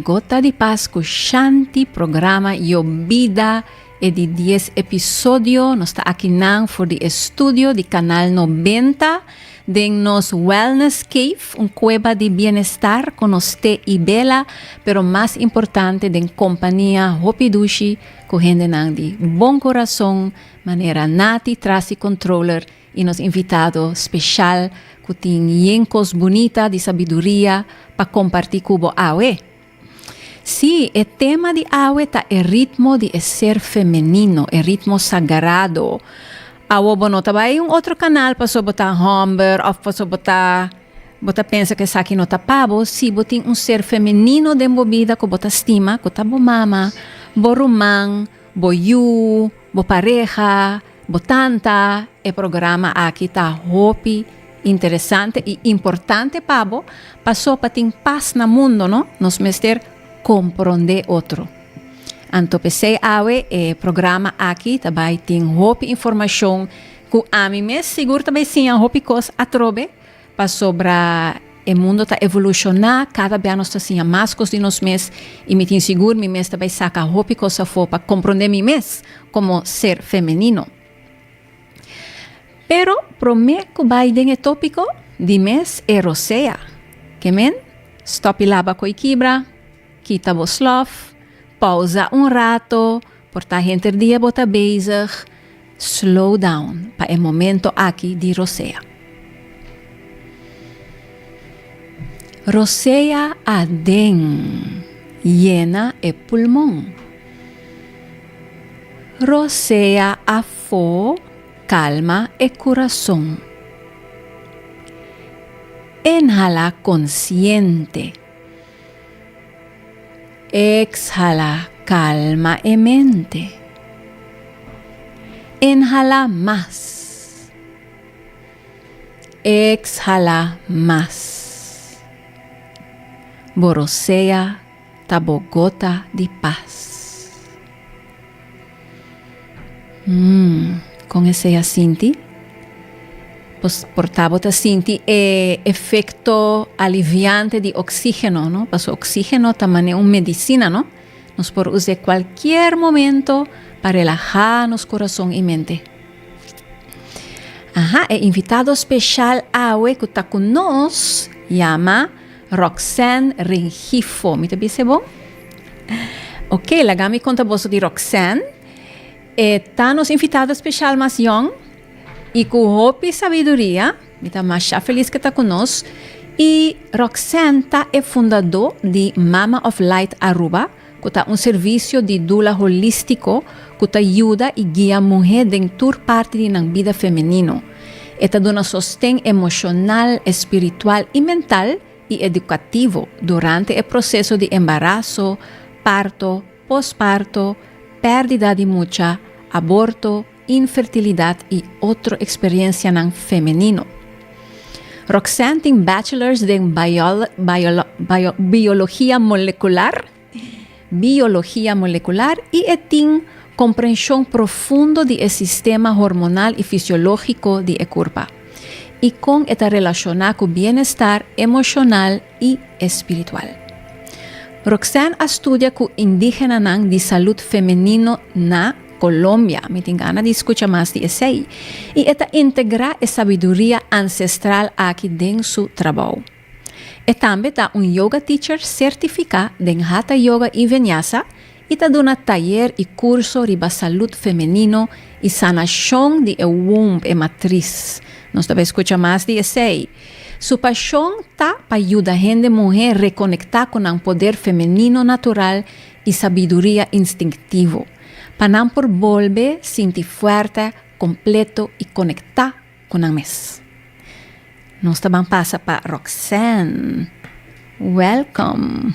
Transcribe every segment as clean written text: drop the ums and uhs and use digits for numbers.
Gota di Pas ku Shanti, programa Yobida, e di dies episodio. Nos ta akinan for di e studio di Kanal 90 den nos Wellness Cave, un kueba di bienestar ku nos te i bela, pero mas importante den kompania hopi dushi ku hendenan di bon kurason manera Nati Trasi Controller i nos invitado speshal ku tin yen kos bunita di sabiduria pa kompartí ku bo awe. Sí, e tema di awe ta e ritmo di e ser femenino, e ritmo sagrado. Awo bo no ta bai un otro kanal paso bo ta hòmber òf paso bo ta bo ta pensa ku esaki no ta pa bo. Si bo tin un ser femenino den bo bida ku bo ta stima, ku ta bo mama, bo ruman, bo yu, bo pareha, bo tanta, e programa aki ta hopi interesante i importante pa bo, paso pa tin pas na mundo no, nos mester komprondé otro. Anto p'esei awe e programa aki ta bai tin hopi informashon ku ami mes sigur ta bai siña hopi kos atrobe, pasobra e mundo ta evolushoná, kada bia nos ta siña mas kos di nos mes i mi tin sigur mi mes ta bai saka hopi kos afó pa komprondé mi mes komo ser femenino. Pero promé ku bai den e tópiko, di mes e rosea. Ke men, stòp i laba koi kibra, kita bo slòf, pousa un rato, por ta henter dia bo ta bezig, slow down pa e momento aki di rosea. Rosea aden, yena e pulmon. Rosea afó, kalma e kurason. Inhalá konsiente. Ekshalá, kalma e mente. Inhalá mas. Ekshalá mas. Bo rosea ta bo gota di pas. Mm, kon esei a sinti? Pos por ta bo ta sinti e efekto aliviante di oksígeno, no? Paso oksígeno ta manera un medisina, no? Nos por us'é kualkier momento pa relahá nos kurason i mente. Aha, e invitado speshal awe ku ta ku nos yama Roxanne Rengifo. Mi ta bisa e bon? Ok, laga mi konta boso di Roxanne. E ta nos invitado speshal mas yòn i ku hopi sabiduria. Mi ta masha felis ku e ta ku nos. I Roxanne ta e fundadó di Mama of Light Aruba, ku ta un servisio di dula holístiko ku ta yuda i guia muhé den tur parti di nan bida femenino. E ta duna sosten emoshonal, espiritual i mental i edukativo durante e proseso di embaraso, parto, posparto, pèrdida di mucha, aborto, infertilidat i otro eksperensianan femenino. Roxanne tin bachelors den biologia molekular, biologia molekular i e tin komprenshon profundo di e sistema hormonal i fisiológiko di e kurpa i kon e ta relashoná ku bienestar emoshonal i espiritual. Roxanne a studia ku indígenanan di salud femenino na Colombia. Mi tin gana di skucha mas di esei. I e ta integrá e sabiduria ancestral aki den su trabou. E tambe ta un yoga teacher sertifiká den Hatha Yoga i Vinyasa i ta duna tayer i kurso riba salud femenino i sanashon di e womb, e matris. Nos ta bai skucha mas di esei. Su pashon ta pa yuda hende muhé rekonektá ku nan poder femenino natural i sabiduria instinktivo, pa nan por bolbe sinti fuerte, kompleto i konektá ku nan mes. Nos ta ban pasa pa Roxanne. Welcome.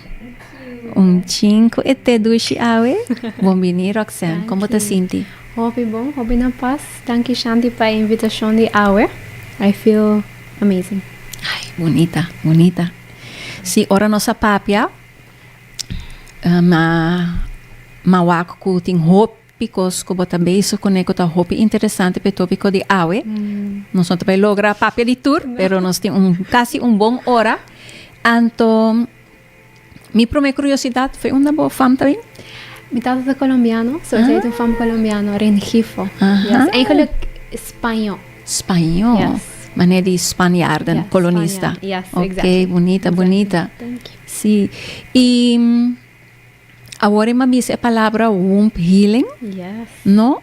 Un chin ku e te dushi awe. Bon bini Roxanne. Kon bo ta sinti? Hopi bon, hopi na pas. Danki Shanti pa e invitashon di awe. I feel amazing. Ay, bunita, bunita. Si, ora nos a papia, ma ma wak ku tin hopi. Pikos ku bo ta bezig kuné ku ta hopi interesante pa e tópiko di awe. Nos no ta bai logra papia di tur, pero nos tin un kasi un bon ora. Anto Mi prome curiosidad, fo'i unda bo fam ta bin? Mi tata ta colombiano, so ah. Un fam colombiano, Rengifo. Yes. Eigenlijk Spañó. Spañó. Yes. Manera di Spanjaarden, yes, kolonista. Spanjaard. Yes, Ok, exactly. Bunita, bunita. Thank you. Si. I awor mi a bisa e palabra womb healing. Yes. No?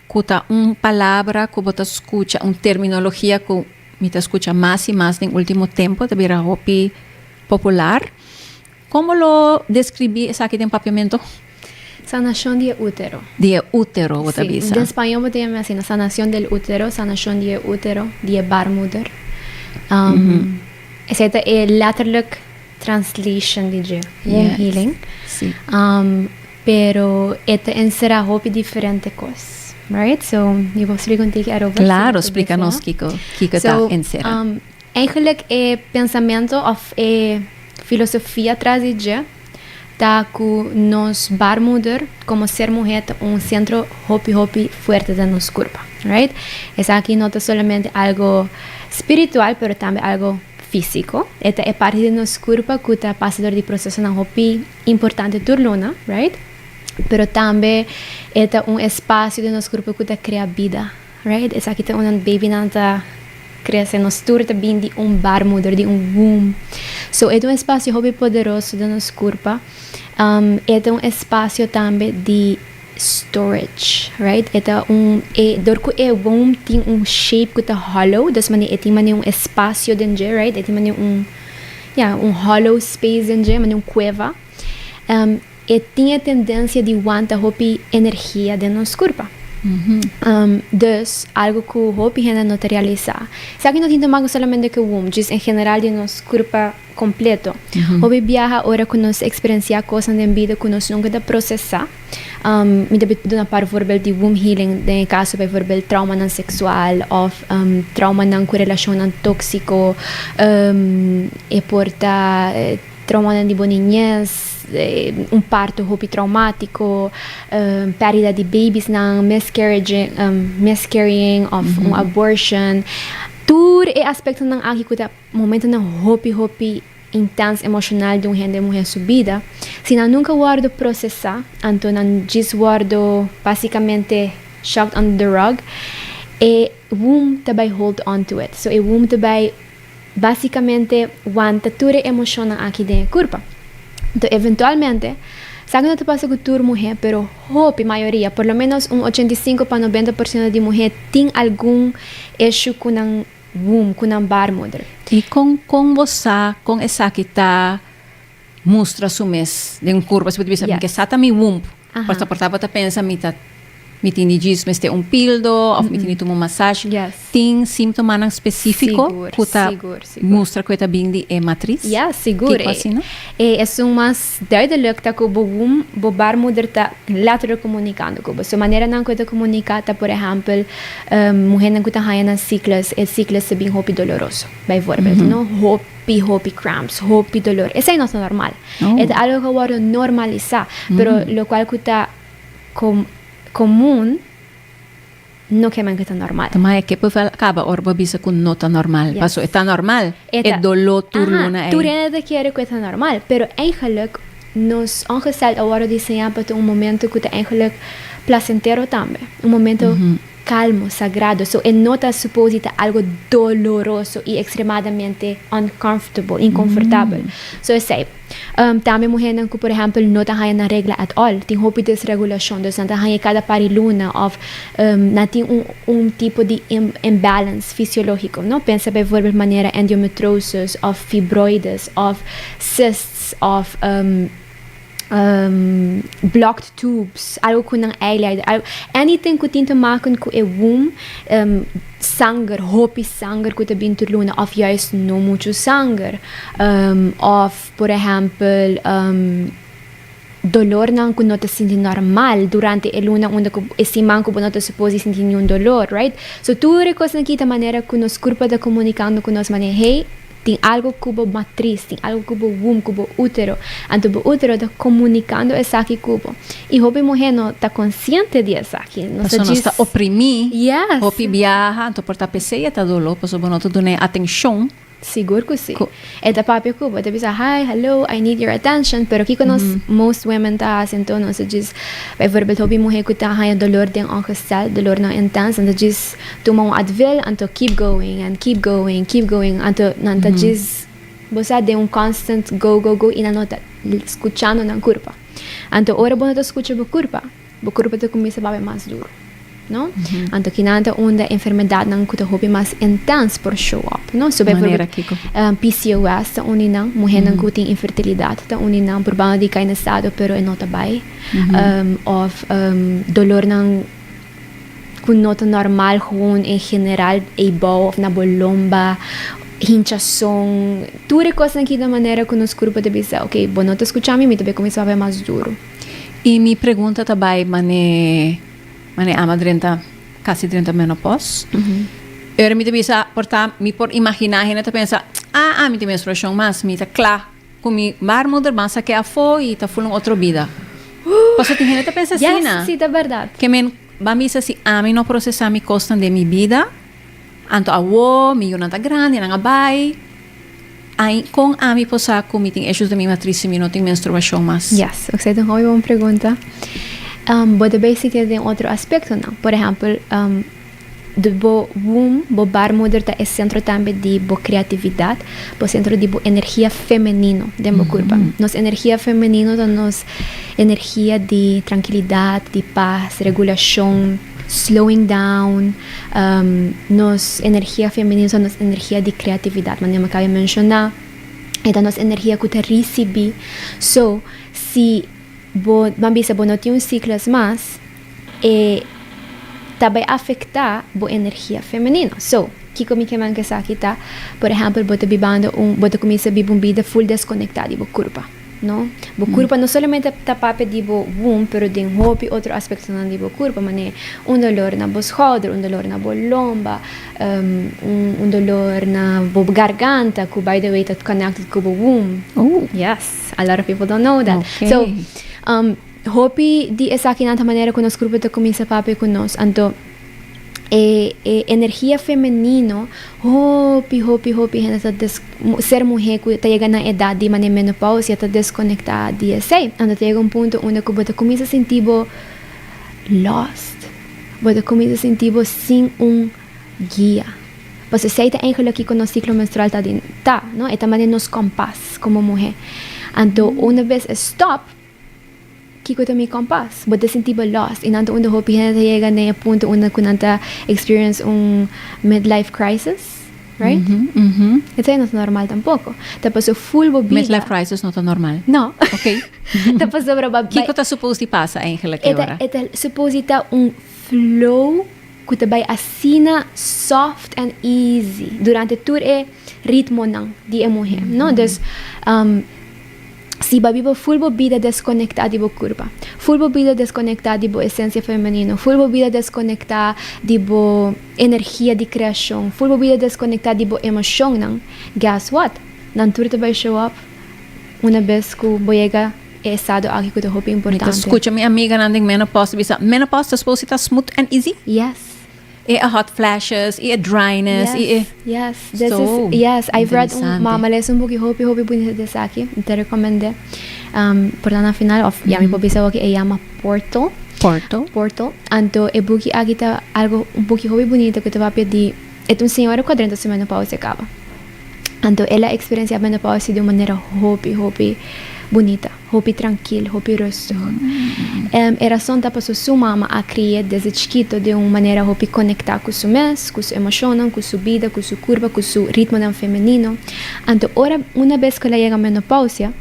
Ku ta un palabra ku bo ta skucha, un terminologia ku mi ta skucha mas i mas den último tempu, ta bira hopi popular. Kon bo lo deskribí esaki den papiamentu? Sanashon di e útero. Di e útero bo ta Sí, bisa. den spañó bo ta yama asina, sanacion del útero, sanashon di e útero, di e baarmoeder. Esei ta e letterlijk translation di dje, womb healing. Sí. Pero e ta enserá hopi diferente kos, right? So, mi por splika un tiki erover? Claro, splika nos kiko, kiko ta enserá. So, eigenlijk e pensamentu òf e filosofia tras di dje ta ku nos baarmoeder komo ser muhé ta un sentro hopi hopi fuerte den nos kurpa, right? Esaki no ta solamente algo spiritual pero tambe algo físiko. E ta e parti di nos kurpa ku ta pasa dor di prosesonan hopi importante tur luna, right? Pero tambe e ta un espasio den nos kurpa ku ta krea bida, right? Esaki ta unda babynan ta krese, nos tur ta bin di un baarmoeder, di un womb. So e ta un espasio hopi poderoso den nos kurpa. E ta un espasio tambe di storage, right? E ta un, e, dor ku e womb tin un shape ku ta hollow, dus manera e tin manera un espasio den dje, right? E tin manera un, ya, un hollow space den dje, manera un cueva. E tin e tendencia di wanta hopi energia den nos curpa. Dus, algo cu hopi hende no ta realisa. Esaki no tin te maken solamente cu womb, djis en general di nos curpa completo. Hopi biaha ora cu nos experiencia cosnan den bida cu nos nunca ta procesa. Mi ta duna par voorbeeld di womb healing den e caso bijvoorbeeld traumanan sexual of traumanan cu relacionnan toxico, e por ta traumanan di bo niñez, un parto hopi traumatico, perdida di babiesnan, miscarriage, miscarrying of un abortion. Tur e aspectonan aki cu ta momentonan hopi hopi intens emocional di un hende muher su bida, si nan nunca wordo procesa, anto nan djis wordo basicamente shoved under the rug, e womb ta bay hold on to it. So e womb ta bay basicamente wanta tur e emocionnan aki den e curpa. Anto eventualmente, sa cu no ta pasa cu tur muher, pero hopi, mayoria, por lo menos un 85 pa 90% di muher tin algun issue cu nan womb, ku nan baarmoeder. I kon kon bo sa kon esaki ta mustra su mes den un kurpa? Si bo ta bisa, mi ke sa ta mi womb. Pasobra por ta bo ta pensa mi ta mi tin di djis mester un pildo òf mi tin di tuma un masashi. Tin símptomanan spesífiko ku ta mustra ku e ta bin di e matris? Ya, sigur. Kiko asina? E esun mas duidelijk ta ku bo womb, bo baarmoeder ta letterlijk komunikando ku bo. So maneranan ku e ta komuniká ta por ehèmpel Muhernan ku ta haña nan sikles, e sikles ta bin hopi doloroso, bijvoorbeeld, no? Hopi, hopi cramps, hopi dolor. Esei no ta normal. E ta algo ku a wòrdu normalisá, pero lokual ku ta komun no ke men ku ta normal. Ta maya ke por kaba ora bo bisa ku no ta normal? Paso e ta normal, e doló tur luna ei. Tur hende ta kere ku e ta normal, pero eigenlijk nos ongesteld a wòrdu diseñá pa ta un momento ku ta eigenlijk placentero tambe, un momento calmo, sagrado. So e no ta suppose di ta algo doloroso y extremadamente uncomfortable, inconfortabel. So esey. Tambe muhernan cu por ehempel no ta haya nan regla at all, tin hopi desregulacion, dus nan ta haya cada par di luna of nan tin un un tipo di imbalance fisiologico, no? Pensa bijvoorbeeld manera endometriosis of fibroides of cysts of blocked tubes, algo ku nan eileider, algo, anything ku tin te maken ku e womb, sanger, hopi sanger ku ta bin tur luna of juist no muchu sanger, of por ehempel dolornan ku no ta sinti normal durante e luna unda ku e siman ku bo no ta supos di sinti niun dolor, right? So tur e kosnan aki ta manera ku nos kurpa ta komunikando ku nos manera, hey, Tin algo ku bo matris, tin algo ku bo womb, ku bo útero. Anto bo útero ta komunikando esaki ku bo. I hopi muhé no ta konsiente di esaki. Nos ta Pasobra nos ta oprimí hopi biaha, anto por ta p'esei e ta doló, pasobra bo no ta duna e atenshon. Sigur ku si. E ta papia ku bo, e ta bisa, "Hi, hello, I need your attention." Pero kiko nos most women ta hasi anto? Nos ta djis, bijvoorbeeld hopi muhé ku ta haña dolor den ongesteld, dolornan intens, nan ta djis tuma un Advil, anto keep going and keep going, keep going, anto nan ta djis, bo sa, den un constant go, go, go i nan no ta skuchando nan kurpa. Anto ora bo no ta skucha bo kurpa, bo kurpa ta kuminsá papia mas duru, no? Anto kinan ta unda enfermedadnan ku ta hopi mas intens por show up, no? So Manera bijvoorbeeld kiko? PCOS ta un di nan, muhénan ku tin infertilidat ta un di nan, purbando di kai na estado pero e no ta bai, òf dolornan ku no ta normal gewoon en general eibou òf na bo lomba, hinchason, tur e kosnan aki ta manera ku nos kurpa ta bisa, ok, bo no ta skucha mi, mi ta bai kuminsá papia mas duru. I mi pregunta ta bai mane mane ama drenta kasi drenta menopos. Ora mi ta bisa por ta mi por imagina hende ta pensa ah ami tin menstruashon mas mi ta kla ku mi baarmoeder ban sake afo i ta ful un otro bida. Pasobra tin hende ta pensa asina. Yes, si ta berdad. Ke men ban bisa si ami no prosesa mi kosnan den mi bida anto awo mi yunan ta grandi nan a bai. Ai, kon ami por sa ku mi tin issues den mi matris si mi no tin menstruashon mas? Yes, esei ta un hopi bon pregunta. Bo ta bay sinti den otro aspektonan. Por ehèmpel, di bo womb, bo baarmoeder ta e sentro tambe di bo kreatividat, bo sentro di bo energia femenino den bo kurpa. Nos energia femenino ta nos energia di trankilidat, di pas, regulashon. Slowing down, nos energia femenino ta nos energia di creatividad, manera mi acaba di menciona, e ta nos energia cu ta ricibi. So, si bo, ban bisa bo no tin un ciclus mas, e ta bay afecta bo energia femenino. So, kico mi ke man cu esaki ta, por ehempel, bo ta bibando un, bo ta cuminsa biba un bida full desconecta di bo curpa. No. Bo curpa no solamente ta papia di bo womb, pero den hopi otro aspectonan di bo curpa, manera un dolor na bo schouder, un dolor na bo lomba, un dolor na bo garganta, cu by the way ta connected cu bo womb. Oh. Yes, a lot of people don't know that. Okay. So, hopi di esakinan ta manera cu nos curpa ta cuminsa papia cu nos. Anto, e e energia femenino hopi hopi hopi hende ta des ser muhé ku ta yega na edat di manera menopausia ta deskonektá di esei. Anto ta yega un punto unda ku bo ta kuminsá sinti bo lost, bo ta kuminsá sinti bo sin un guia. Pasobra esei ta eigenlijk kiko nos siklo menstrual ta di ta, no? E ta manera nos kompas komo muhé. Anto una bes e stòp. Kiko ta mi kompas? Bo ta sinti bo lost i nan ta unda hopi hende ta yega den e punto unda ku nan ta experience un midlife crisis, right? Esei no ta normal tampoko. Ta paso full bo bida. Midlife crisis no ta normal? No. Ok. Ta pasobra bo a bai. Kiko ta supos di pasa eigenlijk e ora? E ta supos di ta un flow ku ta bai asina soft and easy durante tur e ritmonan di e muhé, no? Dus. Si bo a biba ful bo bida deskonektá di bo kurpa, ful bo bida deskonektá di bo esensia femenino, ful bo bida deskonektá di bo energia di kreashon, ful bo bida deskonektá di bo emoshonnan, guess what? Nan tur ta bai show up una bes ku bo yega e estado aki ku ta hopi Mi ta importante. skucha mi amiganan den menopause ta bisa, menopause ta supposed ta smooth and easy? Yes. E a hot flashes y e dryness y e. Yes, this So, is, yes, I've read un, interesante. mama lesa un buki hopi hopi bunita di esaki, mi ta recomend'e. Por ta na final of ya mi por bisa awor e yama Portal. Portal. Portal. Anto e buki aki ta algo, un buki hopi bunita ku ta papia di, e ta un señora ku a drenta su menopausia kaba. Anto el a experiencia menopausia di un manera hopi hopi bunita. Hopi trankil, hopi rustig. E rason ta pasobra su mama a kri'é desde chikito den un manera hopi konektá ku su mes, ku su emoshonnan, ku su bida, ku su kurpa, ku su ritmonan femenino. Anto ora una bes ku el a yega menopausia,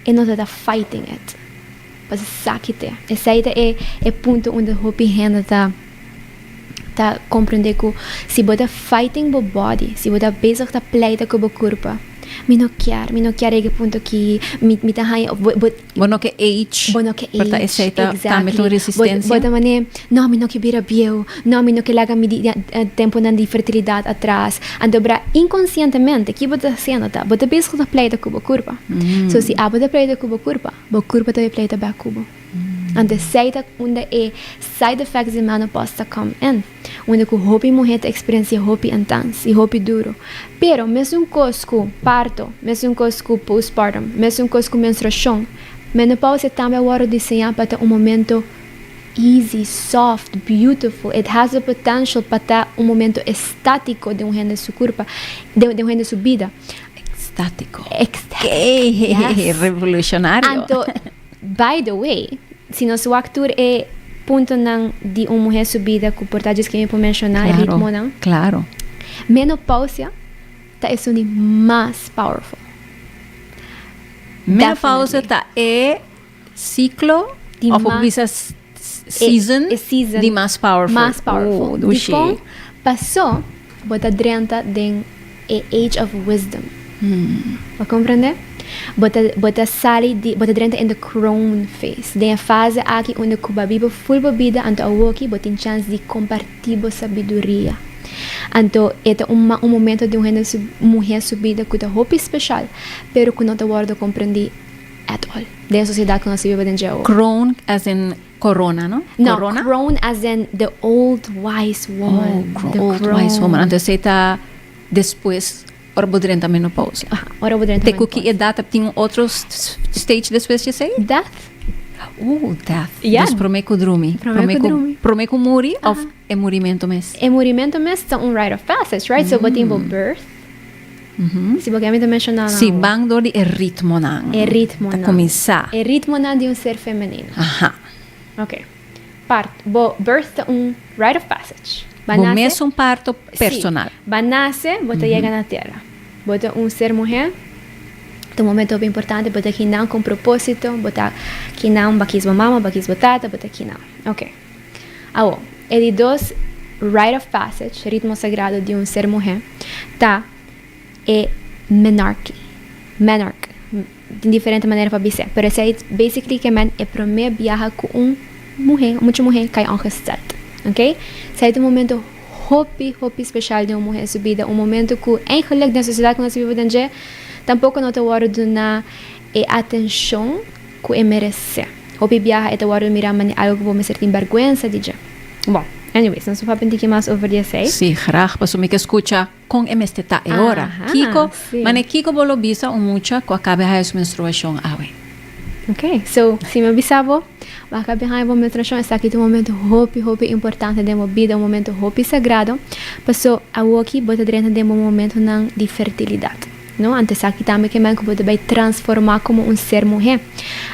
e no ta ta fighting it. Pasobra sa kite. Esei ta e e punto unda hopi hende ta ta komprendé ku si bo ta fighting bo body, si bo ta bezig ta pleita ku bo kurpa, Mi no kier, mi no kier yega e punto ki mi mi ta haña bo bo. Bo no ke age. Bo no ke Por ta age, esei ta tambe ta un exactly. resistencia. Bo ta manera, no mi no ke bira bieu, no mi no ke laga mi di temponan di fertilidad atras. Anto bra inkonsientemente ki bo ta hasiendo ta bo ta bezig ta pleita ku bo kurpa. So si abo ta pleita ku bo kurpa, bo kurpa ta bay pleita bek ku bo. Anto esey ta unda e side effects di menopause ta come in. Unda cu hopi muher ta experiencia hopi intens y hopi duro. Pero mesun cos cu parto, mesun cos cu postpartum, mesun cos cu menstruacion, menopausia tambe a wordo diseña pa ta un momento easy, soft, beautiful. It has the potential pa ta un momento estatico den un hende su curpa, den un hende su bida. Extático. Ecstatic. Yes. Revolucionario. Anto, by the way, si nos wak tur e puntonan di un muher su bida cu por ta djis cu mi por menciona, e ritmonan. Menopausia ta esun di mas powerful. Menopausia ta e ciclo Di of mas bisa season, e season di mas powerful. Mas powerful. Oh, dushi. Dicon paso bo ta drenta den e age of wisdom. Bo comprende? Bo ta sali di, bo ta drenta in the crone phase. Den e fase aki unda cu bo a biba full bo bida, anto awoki bo tin chance di comparti bo sabiduria. Anto e ta un un momento di un hende su muher su bida cu ta hopi special, pero cu no ta wordo comprendi at all den e sociedad cu nos ta biba den dje awo. Crone as in corona, no? No, Corona? crone as in the old wise woman. Oh, The old wise woman. Anto esey ta despues ora bo drenta menopausa. Aha, ora bo drenta Te cu ki menopausa. edad ta tin un otro stage despues di esey? Death. Death. Yeah. Dus prome cu drumi. Prome cu drumi. Prome cu muri of e murimento mes? E murimento mes ta un rite of passage, right? So bo tin bo birth. Si bo ke mi ta menciona nan. Si, ban door di e ritmonan. E ritmonan. Ta cuminsa. E ritmonan di un ser femenino. Aha. Ok. Part, bo birth ta un rite of passage. Ba Bo nace. mes un parto personal. Si. Ba nace, bo ta yega na tera. Bo ta un ser muher. Ta un momento hopi importante. Bo ta kinan cu un proposito. Bo ta kinan, ba kies bo mama, ba kies bo tata, bo ta kinan. Ok. Awo, e di dos rite of passage, ritmo sagrado di un ser muhé, ta e menarche, menarche, tin diferente manera pa bis'é, pero esei basically ke men e promé biaha ku un muhé, un mucha muhé kai ongesteld, ok. Esei ta un momento hopi, hopi special den un muhé su bida, un momento ku eigenlijk den sosiedat ku nos ta biba den dje tampoko no ta wòrdu duná e atenshon ku e meresé. Hopi biaha e ta wòrdu mirá manera algu ku bo mester tin bèrgwensa di dje. Bon, anyways, nos por papia un tiki mas over di esei. Sí, graag, pasobra mi ke skucha kon e mester ta e ora. Kiko, manera kiko bo lo bisa un mucha ku a kabe haña su menstruashon awe? Ok, so, si mi a bisa bo, bo a kabe haña bo menstruashon, esaki ta un momento hopi, hopi importante den bo bida, un momento hopi sagrado, paso awoki bo ta drenta den bo momentonan di fertilidat. No, anto esaki tambe ke men ku bo ta bai transformá komo un ser muhé.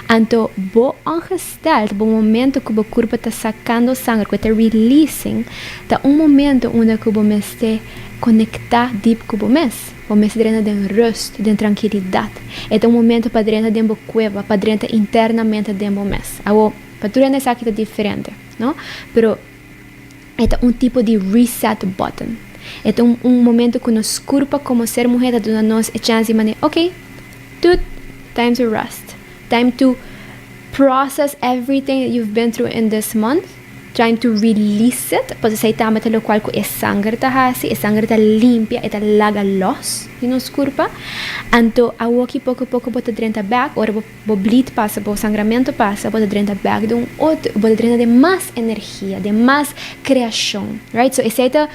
Anto bo ongesteld, bo momento ku bo kurpa ta sakando sanger, ku e ta releasing, ta un momento unda ku bo mester konektá dip ku bo mes. Bo mester drenta den rust, den trankilidat. E ta un momento pa drenta den bo kueva, pa drenta internamente den bo mes. Awor, pa tur hende esaki ta diferente, no? Pero. E ta un tipo di reset button. E ta un un momento ku nos kurpa komo ser muhé ta duna nos e chèns di manera, ok, tut, time to rest, time to process everything that you've been through in this month, time to release it, pasobra esei tambe ta lokual ku e sanger ta hasi, e sanger ta limpia, e ta laga lòs di nos kurpa. Anto awoki poko poko bo ta drenta bèk ora bo. Bo bleed pasa, bo sangramento pasa, bo ta drenta bek den un otro, bo ta drenta den mas energia, den mas creacion, right? So esey ta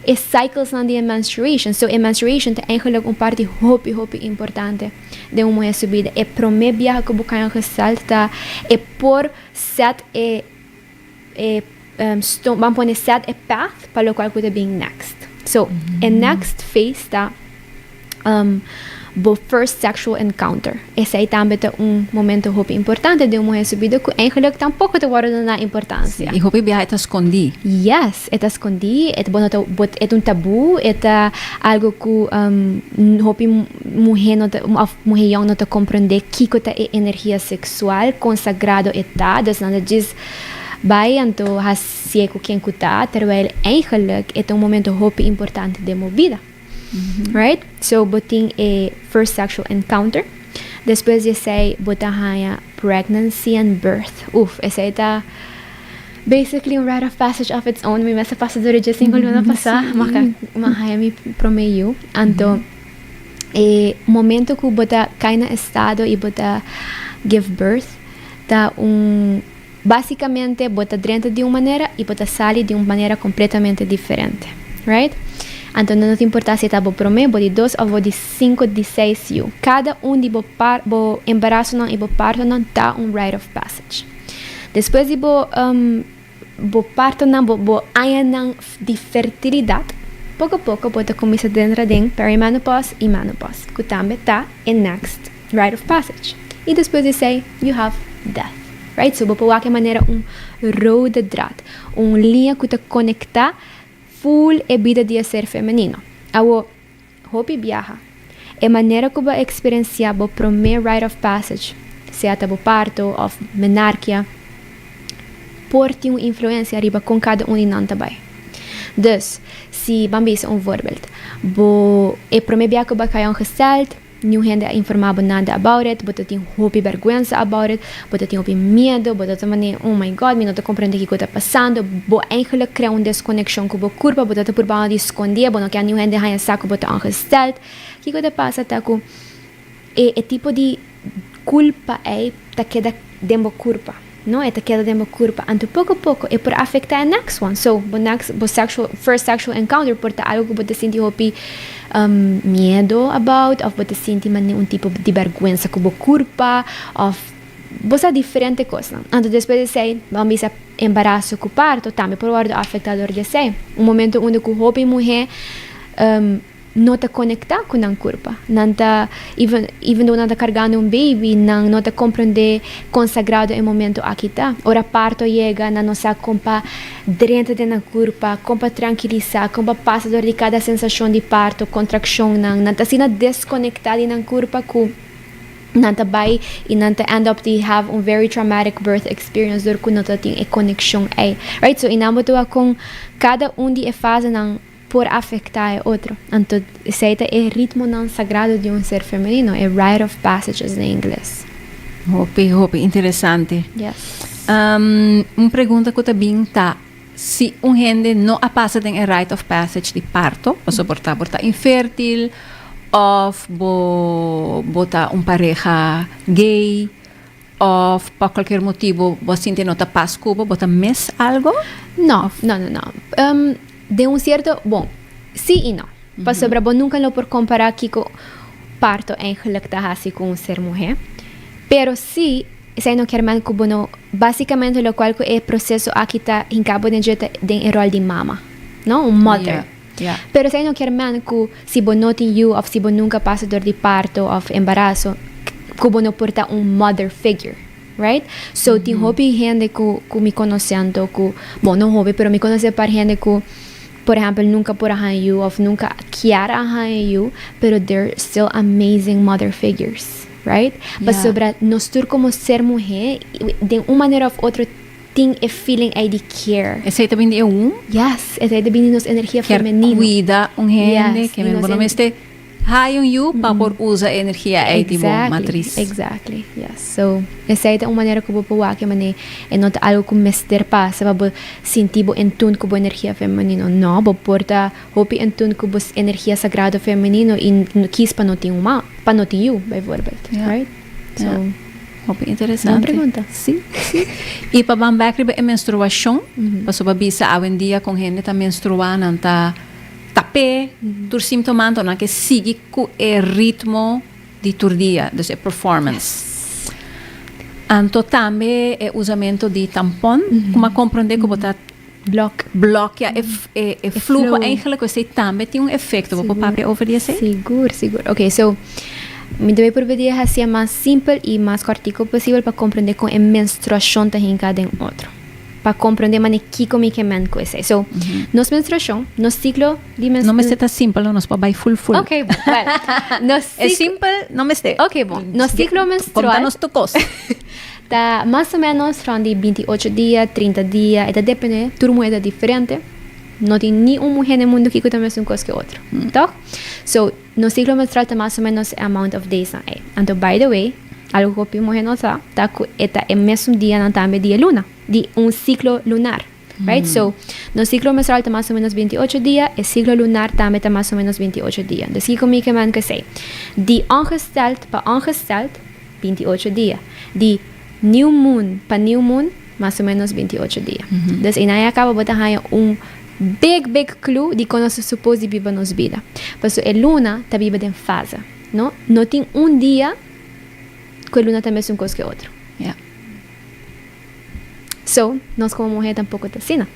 e cyclesnan di e menstruation. So e menstruation ta eigenlijk un parti hopi, hopi importante den un muher su bida. E prome biaha cu bo cay ongesteld ta e por set e e stone, ban pone set e path pa locual cu ta bin next. So e next phase ta bo first sexual encounter. Esey tambe ta un momento hopi importante den un muher su bida cu eigenlijk tampoco ta wordo duna importancia. Y hopi biaha e ta scondi. Yes, e ta scondi, e ta bo no ta bo e ta un tabu, e ta algo cu hopi muher no ta of muher yong no ta comprende kico ta e energia sexual, con sagrado e ta, dus nan ta djis Bai anto hacié cu ken cu ta, terwijl eigenlijk e ta un momento hopi importante den bo bida. Right? So bo tin e first sexual encounter, despues di esey bo ta haña pregnancy and birth. Uf, esey ta basically un rite of passage of its own. Mi mes a pasa dor e djesinku luna pasá, ma a haña mi prome yu. Anto e momento cu bo ta cay na estado y bo ta give birth ta un. Basicamente, bo ta drenta di un manera y bo ta sali di un manera completamente diferente. Right? Anto, no ta importa si ta bo prome, bo di dos of bo di cinco, di seis yiu. Cada un di bo par, bo embaraso nan y bo parto nan ta un rite of passage. Despues di bo bo parto nan, bo aña nan di fertilidad, poco poco bo ta cuminsa drenta den perimenopause y menopause, cu tambe ta e next rite of passage. Y despues di esey, you have death. Right? So bo por wak e manera un rode draad, un liña cu ta conecta full e bida di e ser femenino. Awo, hopi biaha, e manera cu bo a experiencia bo prome rite of passage, sea ta bo parto of menarquia, por tin un influencia riba con cada un di nan ta bay. Dus, si, ban bisa un voorbeeld, bo e prome biaha cu bo a caya ongesteld, niun hende a informa bo nada about it, bo ta tin hopi berguensa about it, bo ta tin hopi miedo, bo ta ta manera, "Oh my God, mi no ta comprende kico ta pasando." Bo eigenlijk crea un desconexion cu bo curpa, bo ta ta purba di sconde, bo no kier niun hende haya sa cu bo ta ongesteld. Kico ta pasa ta cu e tipo di culpa ey ta keda den bo curpa, no? E ta keda den bo curpa. Anto poco poco e por afecta e next one. So, bo next, bo sexual, first sexual encounter por ta algo cu bo ta sinti hopi miedo about, of bo ta sinti mane un tipo di berguensa cu bo curpa, of bo sa diferente cosnan. Anto despues di esey, ban bisa embaraso cu parto, tambe por wordo afecta door di esey. Un momento unda cu hopi muhe no ta conecta cu nan curpa. Nan ta, even though nan ta cargando un baby, nan no ta comprende con sagrado e momento aki ta. Ora parto yega, nan no sa con pa drenta den nan curpa, con pa tranquilisa, con pa pasa door di cada sensacion di parto, contraccion nan. Nan ta asina desconecta di nan curpa cu nan ta bay y nan ta end up di have un very traumatic birth experience door cu no ta tin e conexion ey. Right? So, y nan bo ta con cada un di e fase nan por afecta e otro. Anto, esey ta e ritmo nan sagrado di un ser femenino, e rite of passages in Ingles. Hopi, hopi interesante. Yes. Un pregunta cu ta bin ta si un hende no a pasa den e rite of passage di parto, paso por ta infertil of bo ta un pareha gay of pa cualkier motibo bo sinti no ta pas cu bo, bo ta miss algo? No. Di un cierto, bon, si y no. Pasobra bo nunca lo por compara kico parto eigenlijk ta hasi cu un ser muhe. Pero si, esey no kiermen cu bo no, basicamente locual cu e proceso aki ta hinca bo den den e rol di mama, no? Un mother. Pero esey no kiermen cu si bo no tin yiu of si bo nunca pasa door di parto of embaraso, cu bo no por ta un mother figure. Right? So tin hopi hende cu mi conoce anto cu, bon, no hopi, pero mi conoce par hende cu, por ehempel, nunca por a haya yiu of nunca kier a haya yiu, pero they're still amazing mother figures, right? Pasobra nos tur como ser muhe, di un manera of otro tin e feeling ey di care. Esey tambe di un Yes, esey ta bin di nos energia Kier femenino. Cuida un hende Yes, que di men nos bo no mester haya un yiu pa por usa energia ey di bo matris. Exactly, yes. So, esey ta un manera cu bo por wak mane e no ta algo cu mester pasa pa bo sinti bo in tune cu bo energia femenino. No, bo por ta hopi in tune cu bo energia sagrado femenino y kies pa no tin un ma, pa no tin yiu, bijvoorbeeld. Right? So, Hopi interesante. Bon pregunta. Si. Y pa ban back riba e menstruacion, paso pa bisa awendia con hende ta menstrua nan ta tape, tur sintoma nan ke sigui cu e ritmo di tur dia, dus e performance. Anto tambe e usamento di tampon, con a comprende cu bo ta Block. Blokea e fluho flow. Eigenlijk, esey tambe tin un efecto. Bo por papia over di esey? Sigur. Ok, so mi ta bay probeer haci mas simpel y mas cortico posibel pa comprende con e menstruacion ta hinca den otro. Pa comprende mane kico mi kiermen cu esey. So, nos menstruacion, nos ciclo di No mester ta simpel, no, nos por bay full full. Ok, bon. Well, nos É ciclo simpel, no mester. Ok, bon. Nos ciclo menstrual Conta nos tur cos. Ta mas o menos rond di 28 dia, 30 dia, e ta depende, tur muhe ta diferente. No tin ni un muhe den mundo cu ta mesun cos cu otro. Toch? So, nos ciclo menstrual ta mas o menos e amount of days nan ey. Anto, by the way, algo cu hopi muhe no sa, ta cu e ta e mesun dia nan tambe di luna, di un ciclo lunar. Right? So, nos ciclo menstrual ta mas o menos 28 dia, e ciclo lunar tambe ta mas o menos 28 dia. Dus kico mi kiermen cu esey? Di ongesteld pa ongesteld, 28 dia. Di new moon pa new moon, Mas o menos 28 dia. Dus einan caba bo ta haya un big, big clue di con nos suppose di biba nos bida. Paso e luna ta biba den fase, no? No tin un dia cu e luna ta mesun cos cu otro. So, nos como muher tampoco ta asina.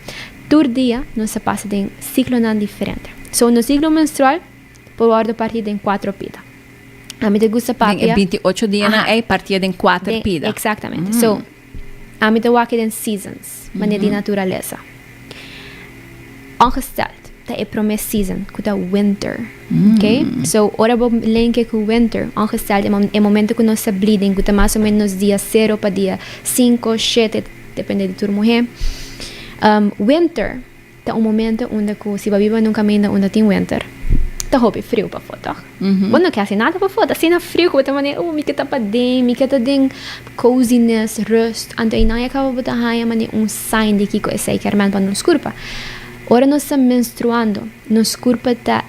Tur dia nos ta pasa den ciclonan diferente. So, nos ciclo menstrual por wordo parti den cuatro pida. Ami ta gusta papia. Den 28 dianan ey parti den cuatro pida. Exactamente. So, ami ta wak den seasons, manera di naturalesa. Ongesteld, ta e prome season, cu ta winter. Okay? So, ora bo link cu winter, ongesteld, e momento cu nos ta bleeding, cu ta mas o menos dia 0 pa dia 5, 7, depende di tur muher. Winter ta un momento unda cu si bo biba den un caminda unda tin winter, ta hopi frio pafo, toch? Bo no kier haci nada pafo, ta asina frio cu bo ta manera, "Oh, mi kier ta paden, mi kier ta den coziness, rust." Anto einan e caba bo ta haya manera un sign di kico esey kier men pa nos curpa. Ora nos ta menstruando, nos curpa ta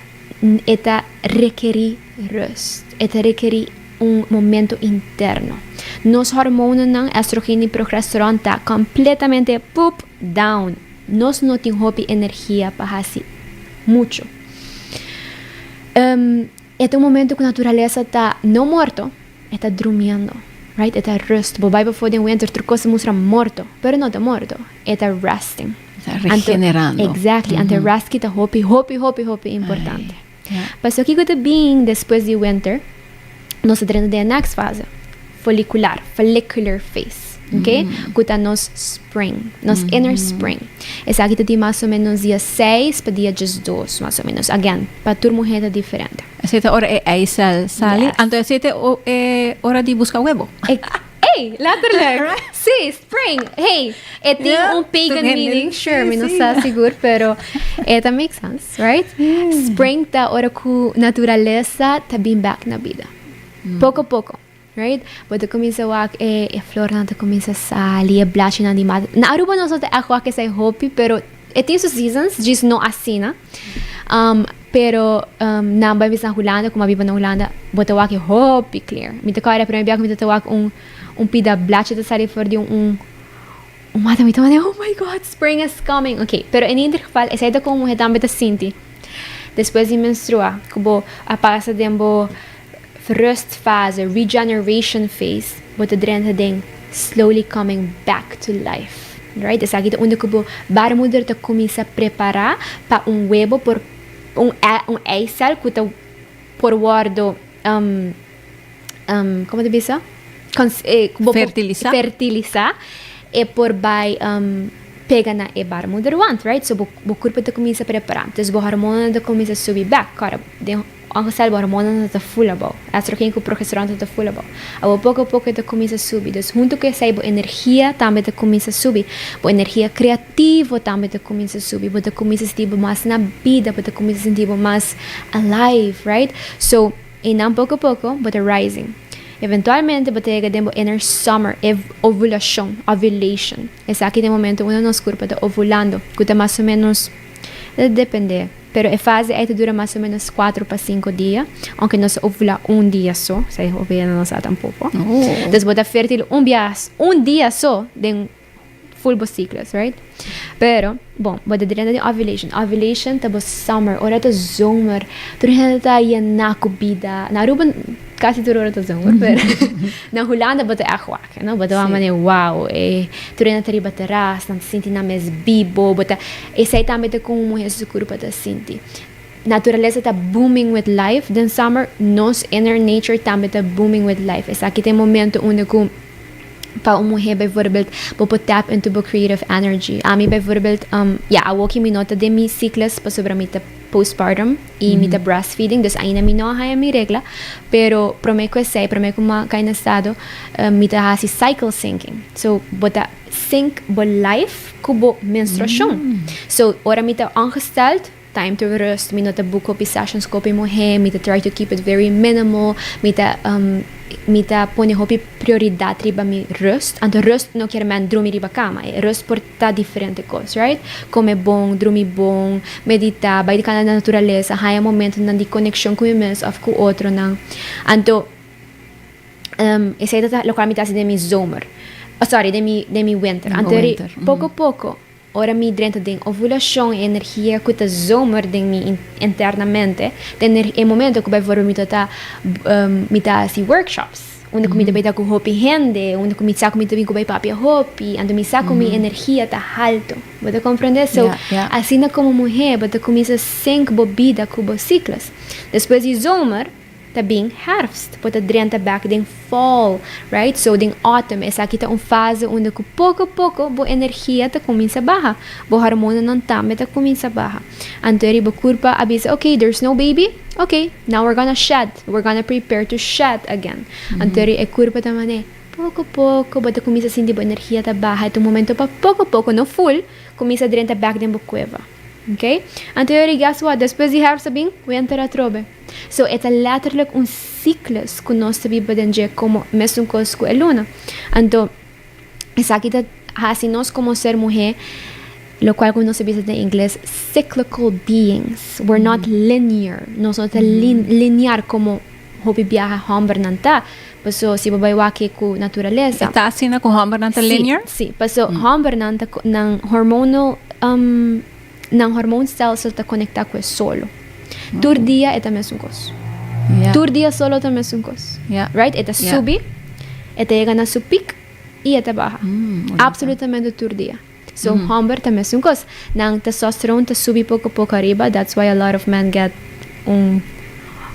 e ta rekeri rust, e ta rekeri un momento interno. Nos hormonanan, estrogen y progesteron, ta completamente poop down. Nos no tin hopi energia pa haci mucho. E ta un momento cu naturalesa ta no morto, e ta durmiendo, right? E ta rust. Bo bay pafo den winter, tur cos ta mustra morto, pero no ta morto, e ta resting. Ta regenerando. Exactly. Anto rest cu ta hopi, hopi, hopi, hopi importante. Paso kico ta bin despues di winter, nos ta drenta den next fase, folicular, follicular phase. Ok? Cu ta nos spring, nos inner spring. Esaki ta di mas o menos dia 6 pa dia 12, mas o menos. Again, pa tur muher ta diferente. Esey ta ora e eicel sali. Yes. Anto esey ta e ora di busca webo. Hey, letterlijk. Si, spring. Hey, e tin un pagan meaning, sure, mi no sa sigur, pero it makes sense, right? Spring ta ora cu naturalesa ta bin back na bida. Poco poco, right? Bo ta cuminsa wak e flornan ta cuminsa sali, e blachinan di mata. Na Aruba nos no ta echt wak esey hopi, pero e tin su seasons, just no asina. Pero nan bay bisa na Hulanda, como a biba na Hulanda, bo ta wak e hopi clear. Mi ta corda prome biaha mi ta wak un pida blachi ta sali for di un mata, mi ta manda, "Oh my God, spring is coming." Ok, pero in ieder geval, esey ta como muher tambe ta sinti. Despues di menstrua, cu bo a pasa den bo rustfase, regeneration phase, bo ta drenta den slowly coming back to life. Right? Esaki ta unda cu bo baarmoeder ta cuminsa prepara pa un webo por un eicel cu ta por wordo con ta bisa? Cu bo por Fertilisa. Fertilisa e por bay pega na e baarmoederwand, right? So bo curpa ta cuminsa prepara. Dus bo hormona ta cuminsa subi back. Claro, den ongesteld bo hormona ta full abou. Estrogen cu progesteron ta full abou. Abo poco poco ta cuminsa subi. Dus hunto cu esey bo energia tambe ta cuminsa subi. Bo energia creativo tambe ta cuminsa subi. Bo ta cuminsa sinti bo mas na bida, bo ta cuminsa sinti bo mas alive, right? So, einan poco poco bo ta rising. Eventualmente bo ta yega den bo inner summer, ovulacion, ovulation. Esaki ta e momento unda nos curpa ta ovulando, cu ta mas o menos, depende, pero e fase ey ta dura mas o menos 4 pa 5 dia, aunke nos ovula un dia so, esey hopi hende no sa tampoco. Dus bo ta fertil un bias, un dia so den full bo cyclus, right? Pero, bon, bo ta drenta den ovulation. Ovulation ta bo summer, ora ta zomer, tur hende ta yena cu bida. Na Aruba casi tur ora ta zomer, pero na Hulanda bo ta echt wak, no? Bo ta wak manera, wow, tur hende ta riba terras, nan ta sinti nan mes bibo, bo ta, esey tambe ta con un muher su curpa ta sinti. Naturalesa ta booming with life den summer, nos inner nature tambe ta booming with life. Esaki ta e momento unda cu pa un muher bijvoorbeeld bo por tap into bo creative energy. Ami bijvoorbeeld, ja, awoki mi no ta den mi cyclus pasobra mi ta postpartum y mi ta breastfeeding, dus ainda mi no a haya mi regla, pero prome cu esey, prome cu mi cay na estado, mi ta haci cycle syncing. So, bo ta sync bo life cu bo menstruacion. So, ora mi ta ongesteld, time to rust, mi no ta book hopi sessions cu hopi muher, mi ta try to keep it very minimal, mi ta pone hopi prioridad riba mi rust. Anto rust no kier men drumi riba cama, rust por ta diferente cos, right? Come bon, drumi bon, medita, bay di na naturalesa, haya momentonan di conexion cu mi mes of cu otronan. Anto, esey ta loke mi ta haci den mi zomer. Oh, sorry, den mi winter. Den Anto, winter, poco poco, ora mi drenta den ovulacion, energia cu ta zomer den mi internamente, den e momento cu bijvoorbeeld mi ta haci workshops, unda cu mi ta bay cu hopi hende, unda cu mi sa cu mi ta bin cu bay papia hopi, anto mi sa cu mi energia ta halto. Bo ta comprende? So, Yeah. asina como muher, bo ta cuminsa sync bo bida cu bo cyclus. Despues di zomer, ta bin herfst, bo ta drenta back den fall, right? So den autumn, esaki ta un fase unda cu poco poco bo energia ta cuminsa baha, bo hormonanan tambe ta cuminsa baha. Anto bo curpa a bisa, "Okay, there's no baby. Okay, now we're gonna shed. We're gonna prepare to shed again." Anto e curpa ta mane, poco poco, bo ta cuminsa sinti bo energia ta baha, ta un momento pa poco poco, no full, cuminsa drenta back den bo cueva. Okay? Anto guess what? Despues di herfst bin winter atrobe. So e ta letterlijk un cyclus cu nos ta biba den dje como mesun cos cu e luna. Anto esaki ta haci nos como ser muher, locual cu nos ta bisa den Ingles cyclical beings. We're not linear. Nos no ta linear como hopi biaha hombernan ta. Paso si bo bay wak cu naturalesa. Ta asina cu hombernan ta linear? Si, paso hombernan ta nan hormonal nan hormoonstelsel ta conecta cu e solo. Tur dia e ta mesun cos. Tur dia solo ta mesun cos. Right? E ta subi, e ta yega na su piek y e ta baha. Absolutamente tur dia. So homber ta mesun cos. Nan testosterone ta subi poco poco ariba. That's why a lot of men get un